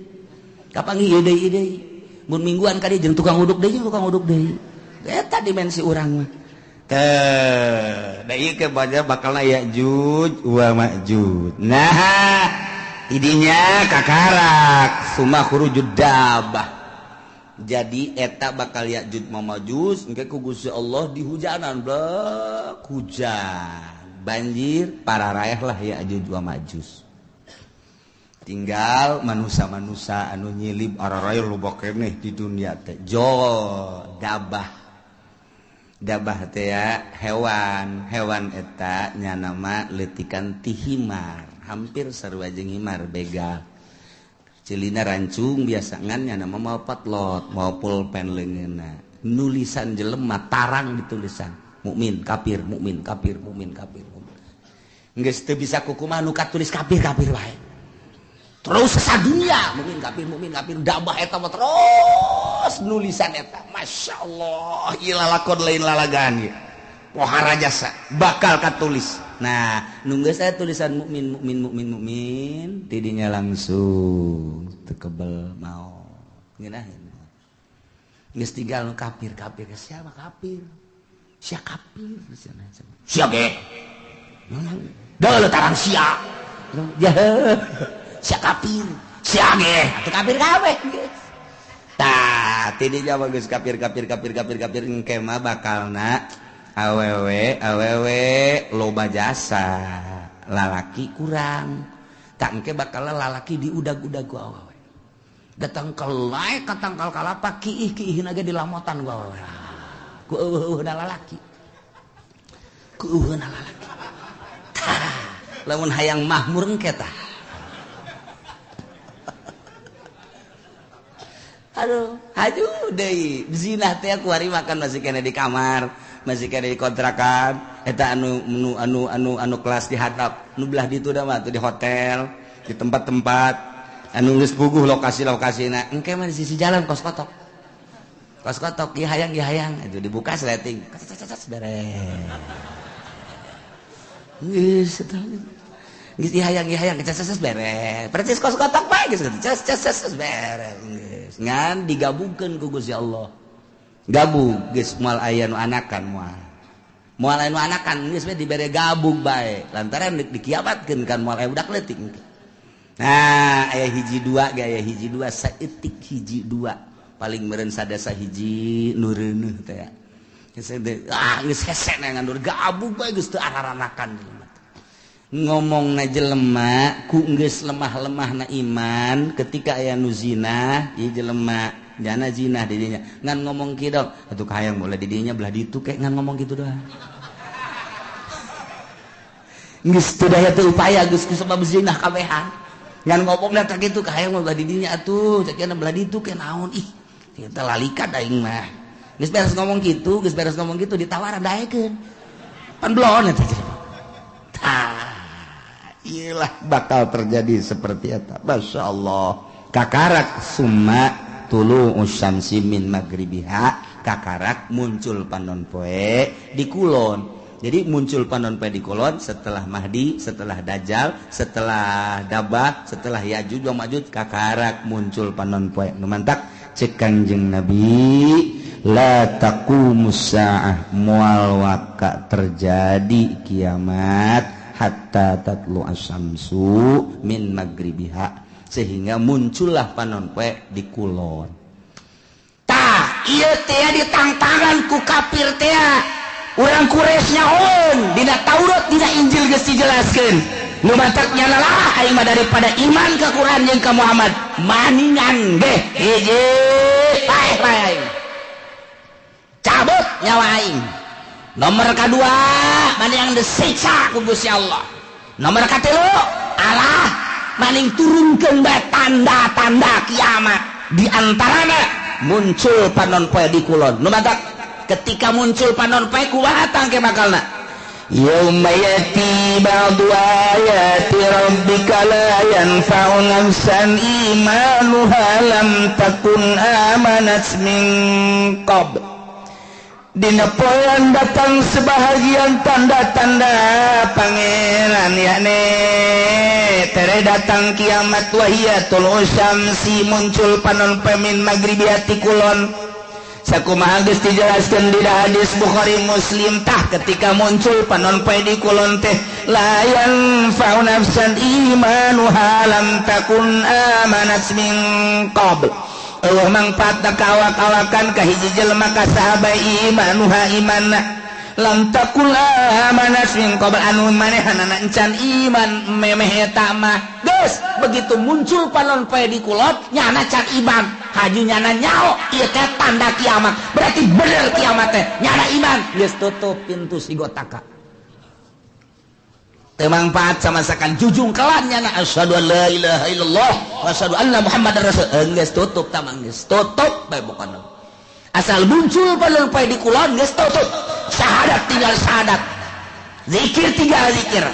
Kapanggih ieu deui ieu deui. Mun mingguan ka dieu jeung tukang uduk deui tukang uduk deui. Eta dimensi urang mah. Teh, da ieu ke bakalna Ya'juj wa Ma'juj. Nah, idinya kakarak summa khurujud dabah. Jadi eta bakal Ya'juj wa Ma'juj engke ku Gusti Allah dihujanan blek hujan. Banjir para raeh lah Ya'juj wa Ma'juj. Tinggal manusia-manusia anu nyilib araraeh loba keneh di dunia teh. Jo dabah. Dabah teh ya hewan, hewan eta nya nama leutikan ti himar, hampir sarua jeung himar begal. Celina rancung biasa ngan nya nama mau patlot, mau pulpen leungeunna. Nulisan jelema tarang ditulisan. Mukmin kafir, mukmin kafir, mukmin kafir. Geus teu bisa kukumaha nu katulis kafir kafir wae. Terus sadunia mukmin kafir dabah eta mah terus nulisan eta. Masya Allah, ieu lalakon lain lalagaan ieu. Pohara jasa bakal katulis. Nah, nu geus aya tulisan mukmin mukmin mukmin mukmin tidinya langsung teu kebel maot. Ngeunaheun. Geus tinggal nu kafir kafir siapa kafir? Sia kafir sia ge. Deuleu tarang sia. Sia kafir, sia ge, atuh kafir kabeh geus. Tah, tidinya mah geus kafir kafir kafir kafir kafir engke mah bakalna awewe awewe loba jasa, lalaki kurang. Tah engke bakal lalaki diudag-udag ku awewe. Datang ke lae ka tangkal kalapa kiih-kiihna ge dilamotan ku awewe. Ku eueuhna lalaki. Ku eueuhna lalaki. Tah, lamun hayang mahmur engke tah. Aduh, haju deui. Zina teh kuari makan masih kena di kamar, masih kena di kontrakan. Eta anu anu anu anu anu kelas di hatap, nu belah ditu da mah di hotel, di tempat-tempat anu geus puguh lokasi-lokasina. Engke mah di sisi jalan kos kotok. Kos kotok ieu hayang ieu hayang itu dibuka sleting. Beres. Geus eta. Geus ieu hayang ieu hayang ces beres. Percis kos kotok bae geus ces ces beres. Geus ngan digabungkeun ku Gusti Allah. Gabung geus moal aya nu anakan moal. Moal aya nu anakan geus we dibere gabung bae. Lantaran dikiamatkeun kan moal aya budak leutik. Nah, aya hiji dua ge aya hiji dua saeutik hiji dua. Paling meureun sadasa hiji nu reuneuh teh. Ah geus hese ngan gabung bae geus teu araranakan. Ngomongna jelema ku geus lemah-lemahna iman ketika aya nu zina, ieu jelema jana zina di dinya. Ngan ngomong kieu dong, atuh kahayang bola di dinya belah ditu kek ngan ngomong kitu doang. Geus teu daya teu upaya geus ku sebab zina kabehan. Ngan ngomongna teh kitu kahayang belah di dinya atuh, cek belah ditu ke naon ih. Kita lalikat aing mah. Geus beres ngomong kitu, geus beres ngomong kitu ditawaran daekeun. Pan belon eta jelema. Tah, iyalah bakal terjadi seperti eta. Masyaallah. Kakarak summa tulu usyamsi min magribiha, kakarak muncul panon poe di kulon. Jadi muncul panon poe di kulon setelah Mahdi, setelah Dajjal, setelah Dabah, setelah Yajuj wa Majuj, kakarak muncul panon poe. Nu mantak cek Kangjeng Nabi, la taqumus saah, moal waka terjadi kiamat hatta tatlu asyamsu min magribiha, sehingga muncullah panon poe di kulon. Tah, ieu teh ditangtangan ku kafir teh. Urang Quraisy nyahoeun dina Taurat dina Injil geus dijelaskeun. Nu matak nyalalah aing mah daripada iman ka Quran jeung ka Muhammad, maningan ge hiji paeh bae aing. Cabut nyawa aing. Nomor kadua maning disiksa ku Gusti Allah. Nomor katilu Allah maning turunkeun bae tanda-tanda kiamat. Di antarana muncul panon poe di kulon. Nu matak ketika muncul panon poe kumaha tangke bakalna? Yauma yati ba'du ayati rabbika la yanfa'u nafsan imanuha lam takun amanat min qabl. Dina poean datang sebahagian tanda-tanda pangeran yakni tere datang kiamat wahiyatul usyamsi muncul panon poe min magribiati kulon. Sakumaha geus dijelaskeun di hadis Bukhari Muslim tah ketika muncul panon poe di kulon teh la yanfa'u nafsan imanuha lam takun amanat min qabl. Eueuh mangfaatna ka awak-awakan ka hiji jelema ka sahabat imanuha imanna lam takun amanat min qabl anu manehanana encan iman memeh eta mah. Geus begitu muncul panon poe di kulon nyana can iman, haju nyana nyaho ieu teh tanda kiamat. Berarti bener kiamat teh nyana iman. Geus tutup pintu sigotaka. Teu mangfaat sama sakan jujung kelan nyana asyhadu an la ilaha illallah wa asyhadu anna muhammadar rasul. Geus tutup tamang geus tutup bae pokona. Asal muncul panon poe di kulon geus tutup. Syahadat tinggal syahadat. Zikir tinggal zikir.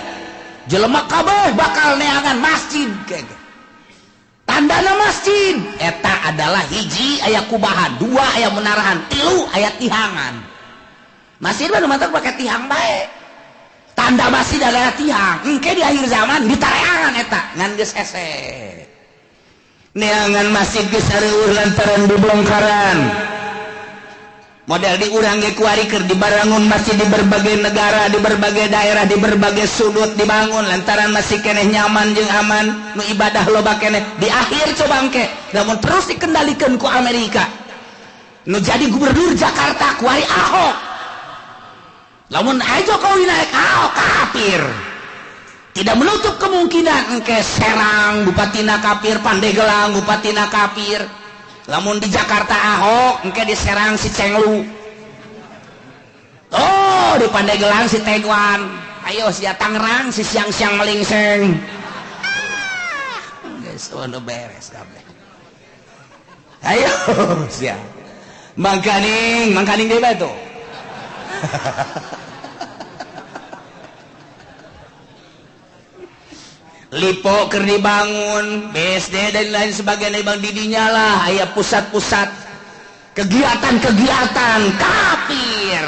Jelema kabeh bakal neangan masjid kege. Tandana masjid eta adalah hiji aya kubahan, dua aya menarahan, tilu aya tihangan. Masjid mah nu mantak pake tihang bae. Tanda masjid adalah tihang. Engke di akhir zaman ditareangan eta ngan geus hese. Neangan masjid geus areueuh lantaran dibongkaran. Model di urang ge kuari keur dibarangun masjid di berbagai negara, di berbagai daerah, di berbagai sudut dibangun lantaran masih keneh nyaman jeung aman, nu ibadah loba keneh. Di akhir coba engke, lamun terus dikendalikan ku Amerika. Nu jadi gubernur Jakarta kuari Ahok. Lamun aja Jokowi naik Ahok kafir. Tidak menutup kemungkinan engke Serang bupatina kafir, Pandeglang bupatina kafir. Lamun di Jakarta Ahok engke di Serang si Cenglu. Oh, di Pandeglang si Tegwan. Ayo sia Tangerang si siang-siang melingseng. Geus ono beres kabeh. Ayo sia. Mangkaning, mangkaning deui bae tuh. Lipo keur dibangun, BSD dan lain sebagainya bang didinya lah aya pusat-pusat. Kegiatan-kegiatan kafir.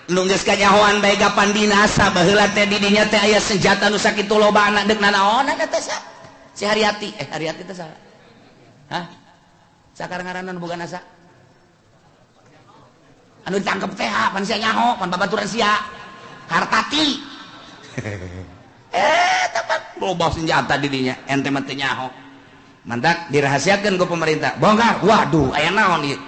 Nu geus kanyahoan bae gapan binasa baheula teh di dinya teh aya senjata nu sakitu lobana deuk nanaonan eta si Haryati. Haryati teh saha? Hah? Sakar ngaranna nu boga nasa? Anu ditangkep teh pan sia nyaho, pan babaturan sia. Hartati. Tepat loba senjata di dinya, ente mah teu nyaho. Mantak dirahasiakeun ku pemerintah. Bongkar. Waduh, aya naon ieu?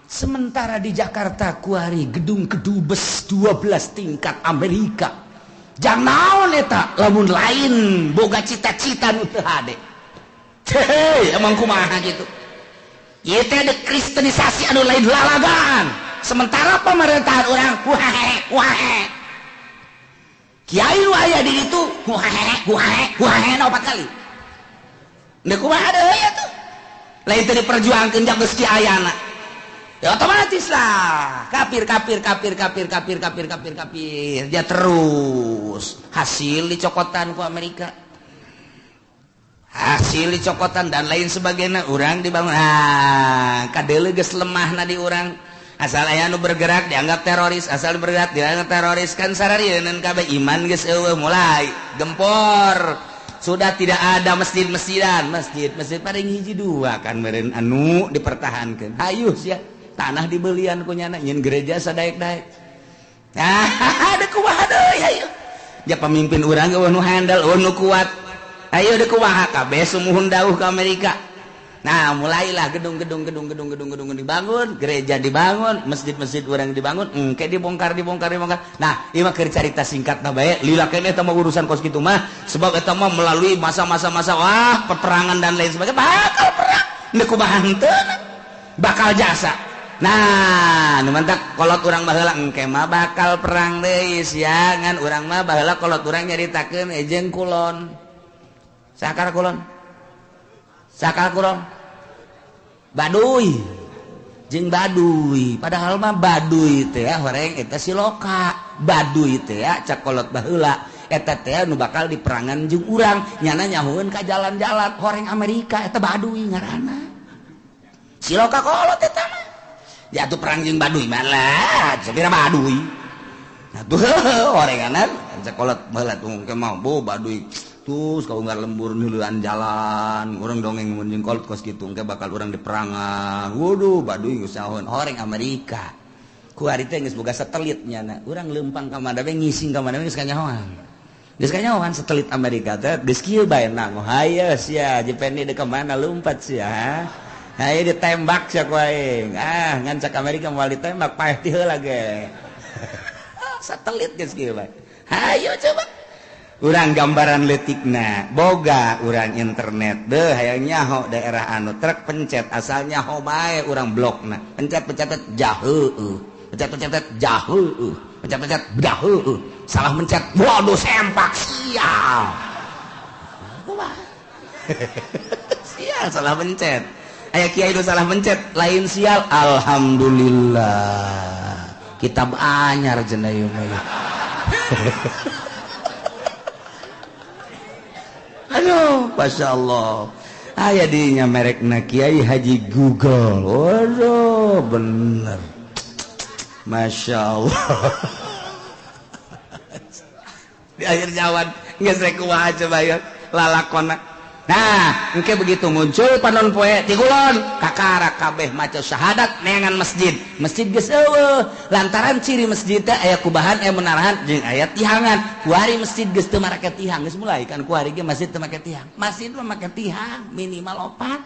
Sementara di Jakarta kuari gedung kedubes 12 tingkat Amerika. Jang naon eta lamun lain boga cita-cita nu teu hade. Hei, emang kumaha gitu. Ieu teh ada kristenisasi anu lain lalagaan. Sementara pemerintahan urang wae wae. Kiai nu aya di ditu wae wae wae opat kali. Deuk kumaha deui atuh. Lain teu diperjuangkeun jang geus ayana. Ya otomatis lah kafir kafir kafir kafir kafir kafir kafir kafir dia terus hasil dicokotan ku Amerika, hasil dicokotan dan lain sebagainya. Urang dibangun kadele geus lemahna di urang, asal aya nu bergerak dianggap teroris, asal bergerak dianggap teroris kan sararieun kabeh iman geus eueuh mulai gempor. Sudah tidak ada masjid-masjidan, masjid-masjid paling hiji dua kan meureun anu dipertahankeun. Hayu sia tanah dibelian ku nyana nyin gereja sadaek-daek. Nah, ada kumaha deui hayu. Ja pemimpin urang eueuh nu handal, eueuh nu kuat. Hayu deuk kumaha kabeh sumuhun dauh ka Amerika. Nah, mulailah gedung-gedung gedung-gedung gedung-gedung dibangun, gereja dibangun, masjid-masjid urang dibangun, engke dibongkar dibongkar dibongkar. Nah, ieu mah keur carita singkatna bae, lila keneh eta mah urusan kos kitu mah, sebab eta mah melalui masa-masa masa wah peperangan dan lain sebagainya, bakal perang. Deuk kumaha henteu bakal jasa. Nah, nu mantak kolot urang baheula engke mah bakal perang deui sia, ngan urang mah baheula kolot urang nyaritakeun jeung kulon. Sakar kulon. Sakar kulon. Baduy. Jeung Baduy. Padahal mah Baduy teh horeng eta siloka. Baduy teh cak kolot baheula eta teh nu bakal diperangan jeung urang, nyana nyahoeun ka jalan-jalan horeng Amerika eta Baduy ngaranna. Siloka kolot eta mah. Ya tuh perang jeung Baduy malah sapira Baduy. Nah tuh orenganan sekolah baheula tuh engke mah bo Baduy. Terus kau unggar lembur nileuan jalan, urang dongeng mun jeung kolot kos kitu engke bakal urang diperangan. Waduh Baduy geus nyahoeun horeng Amerika. Ku ari teh geus boga satelit nyana. Urang leumpang ka mana we ngising ka mana we geus kanyahoan. Geus kanyahoan satelit Amerika teh geus kieu bae nang. Hayo sia Jepeni deuk ka mana lumpat sia. Ayo ditembak sia ku aing. Ah, ngan cak Amerika moal ditembak paeh ti heula ge. Satelit geus kieu bae. Hayo coba. Urang gambaran leutikna, boga urang internet deuh hayang nyaho daerah anu truk pencet asal nyaho bae urang blokna. Pencet-pencet jaheueuh. Pencet-pencet jaheueuh. Pencet-pencet daheueuh. Salah mencet, waduh sempak sial. Kumaha? Sial salah mencet. Aya kiai nu salah mencet lain sial, alhamdulillah kitab anyar cenah ieu mah. Aduh, masyaallah. Aya dinya merekna Kiai Haji Google. Waduh, bener. Masyaallah. Di akhir zaman geus rek kumaha coba ieu lalakonna. Nah, engke begitu muncul panon poe ti kulon, kakara kabeh maca syahadat neangan masjid. Masjid geus eueuh, lantaran ciri masjid teh aya kubahan, aya menarahan jeung aya tihangan. Kuari masjid geus teu marake tihang, geus mulai kan kuari ge masjid teu make tihang. Masjid mah make tihang minimal opat.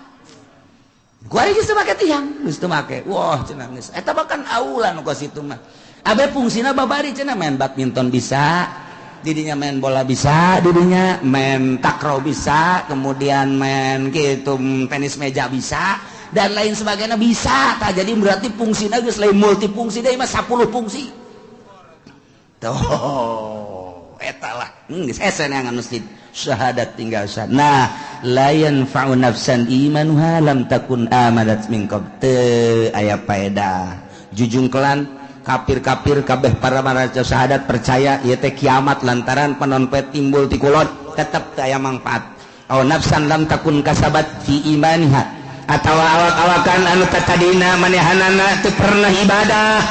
Kuari geus teu make tihang, geus teu make. Wah, cenah geus. Eta bahkan aula nu kos itu mah. Abe fungsina babari cenah main badminton bisa. Didinya main bola bisa, didinya main takraw bisa, kemudian main gitu tenis meja bisa, dan lain sebagainya bisa. Tak jadi berarti fungsinya geus lain multifungsi deui mah 10 fungsi. Tuh, eta lah. Geus hese neangan masjid. Syahadat tinggal syahadat. Nah, la yanfa'u nafsan imanuha lam takun amanat min qabl. Teu aya paedah. Jujungkelan kafir-kafir kabeh para maraca syahadat percaya ieu teh kiamat lantaran panonpet timbul ti kulon tetep teu aya mangfaat. Aw nafsan lam takun kasabat fi imaniha Atawa awak-awakan anu tatadina manehanana teu pernah ibadah.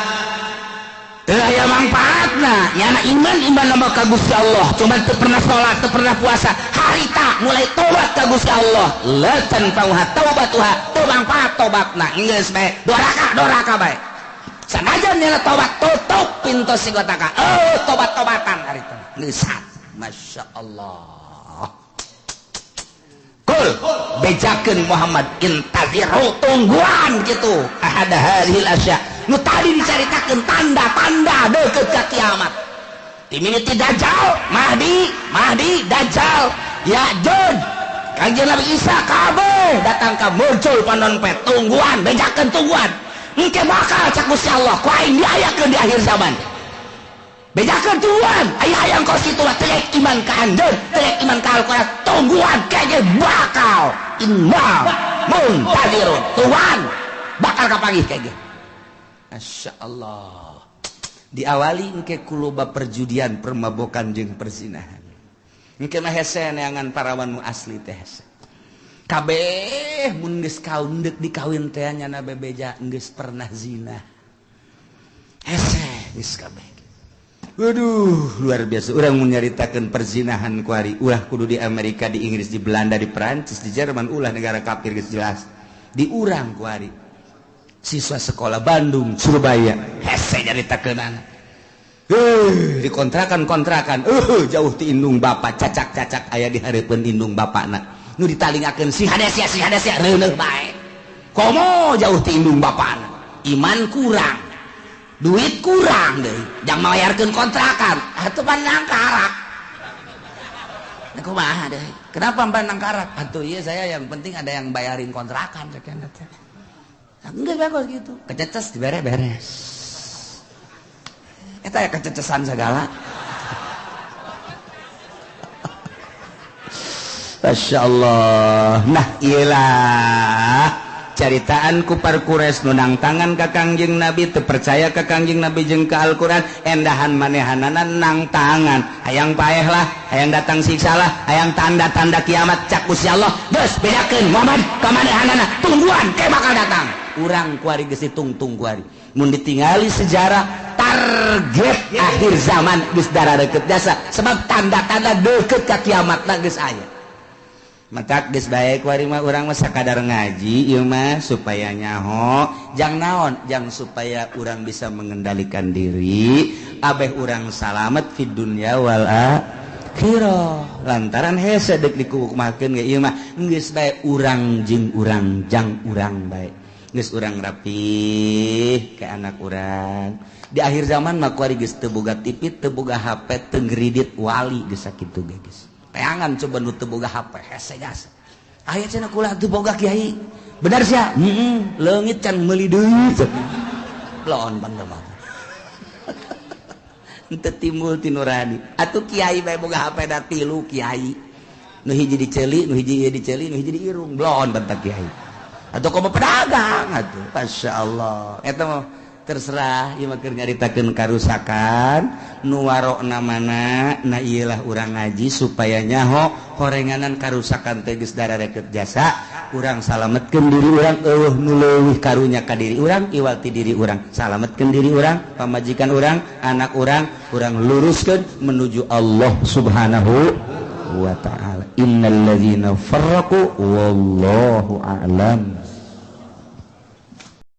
Teu aya mangpaatna, nyana iman iman nama ka Gusti Allah, cuman teu pernah salat, teu pernah puasa. Harita mulai tobat ka Gusti Allah, la tanfa'uha taubatuha, teu mangpaat tobatna, geus bae doraka bae. Sanajan nyana tobat tutup pintu sigotaka. Oh, tobat-tobatan harita. Geus Masya Allah. Kul bejakeun Muhammad intaziru tungguan gitu ahada hadhil asya nu tadi dicaritakeun tanda-tanda deukeut ka kiamat. Timimiti Dajjal, Mahdi, Mahdi, Dajjal, Ya'juj, Kangjeng Nabi Isa kabeh datang ka muncul panon pet tungguan bejakeun tungguan. Engke bakal cak Gusti Allah ku aing diayakeun di akhir zaman. Bejakeun tungguan, aya hayang kos kitu mah teu iman ka anjeun, teu iman ka Al-Qur'an, tungguan kayaknya bakal inna muntadirun. Tungguan bakal kapanggih kayaknya. Masya Allah. Diawali engke ku loba perjudian, permabokan jeung perzinahan. Engke mah hese neangan parawan nu asli teh hese. Kabeh mun geus kaun deuk dikawin teh nyana bebeja geus pernah zina. Hese geus kabeh. Waduh, luar biasa. Urang mun nyaritakeun perzinahan kuari, ulah kudu di Amerika, di Inggris, di Belanda, di Perancis, di Jerman, ulah negara kafir geus jelas. Di urang kuari. Siswa sekolah Bandung, Surabaya, hese nyaritakeunana. Di kontrakan-kontrakan, jauh ti indung bapak, cacak-cacak aya di hareupeun indung bapakna. Nu ditalingakeun si hade sia reuneuh bae. Komo jauh ti indung bapakna. Iman kurang. Duit kurang deui, jang mayarkeun kontrakan, atuh pandang karak. Kumaha deui? Kenapa pandang karak? Atuh ieu saya yang penting ada yang bayarin kontrakan cek teh. Enggak bagus gitu. Kececes dibere beres. Eta ya kececesan segala. Masya Allah. Nah iyalah caritaan kupar Quraisy nu nang tangan ka Kangjeng Nabi, teu percaya ka Kangjeng Nabi jeung ka Al-Qur'an, endahan manehanana nang tangan. Hayang paeh lah, hayang datang siksa lah, hayang tanda-tanda kiamat cak Gusti Allah. Geus bedakeun Muhammad ka manehanana, tungguan ke bakal datang. Urang kuari geus ditungtung kuari. Mun ditingali sejarah target akhir zaman geus darareukeup jasa sebab tanda-tanda deukeut ka kiamatna geus aya. Matak geus bae kuari mah urang mah sakadar ngaji ieu mah supaya nyaho jang naon jang supaya urang bisa mengendalikan diri abeh urang salamet fid dunya wal akhirah lantaran hese deuk dikukumakeun ge ieu mah geus bae urang jeung urang jang urang bae geus urang rapih ke anak urang di akhir zaman mah kuari geus teu boga TV teu boga HP teu ngredit wali geus sakitu ge geus teangan coba nu teu boga HP hese jasa aya cenah kula teu boga kiai bener sia heeh leungit can meuli deui laon bangga mah henteu timbul ti nurani atuh kiai bae boga HP da tilu kiai nu hiji diceuli nu hiji ieu diceuli nu hiji diirung bloon bentak kiai atuh komo pedagang atuh masyaallah eta mah terserah ieu mah keur nyaritakeun karusakan nu warokna mana na ieu lah urang ngaji supaya nyaho horenganan karusakan teh geus dararekeut jasa urang salametkeun diri urang eueuh nu leuwih karunya ka diri urang iwal ti diri urang salametkeun diri urang pamajikan urang anak urang urang luruskeun menuju Allah Subhanahu wa ta'ala. Innal ladzina farraqu wallahu a'lam.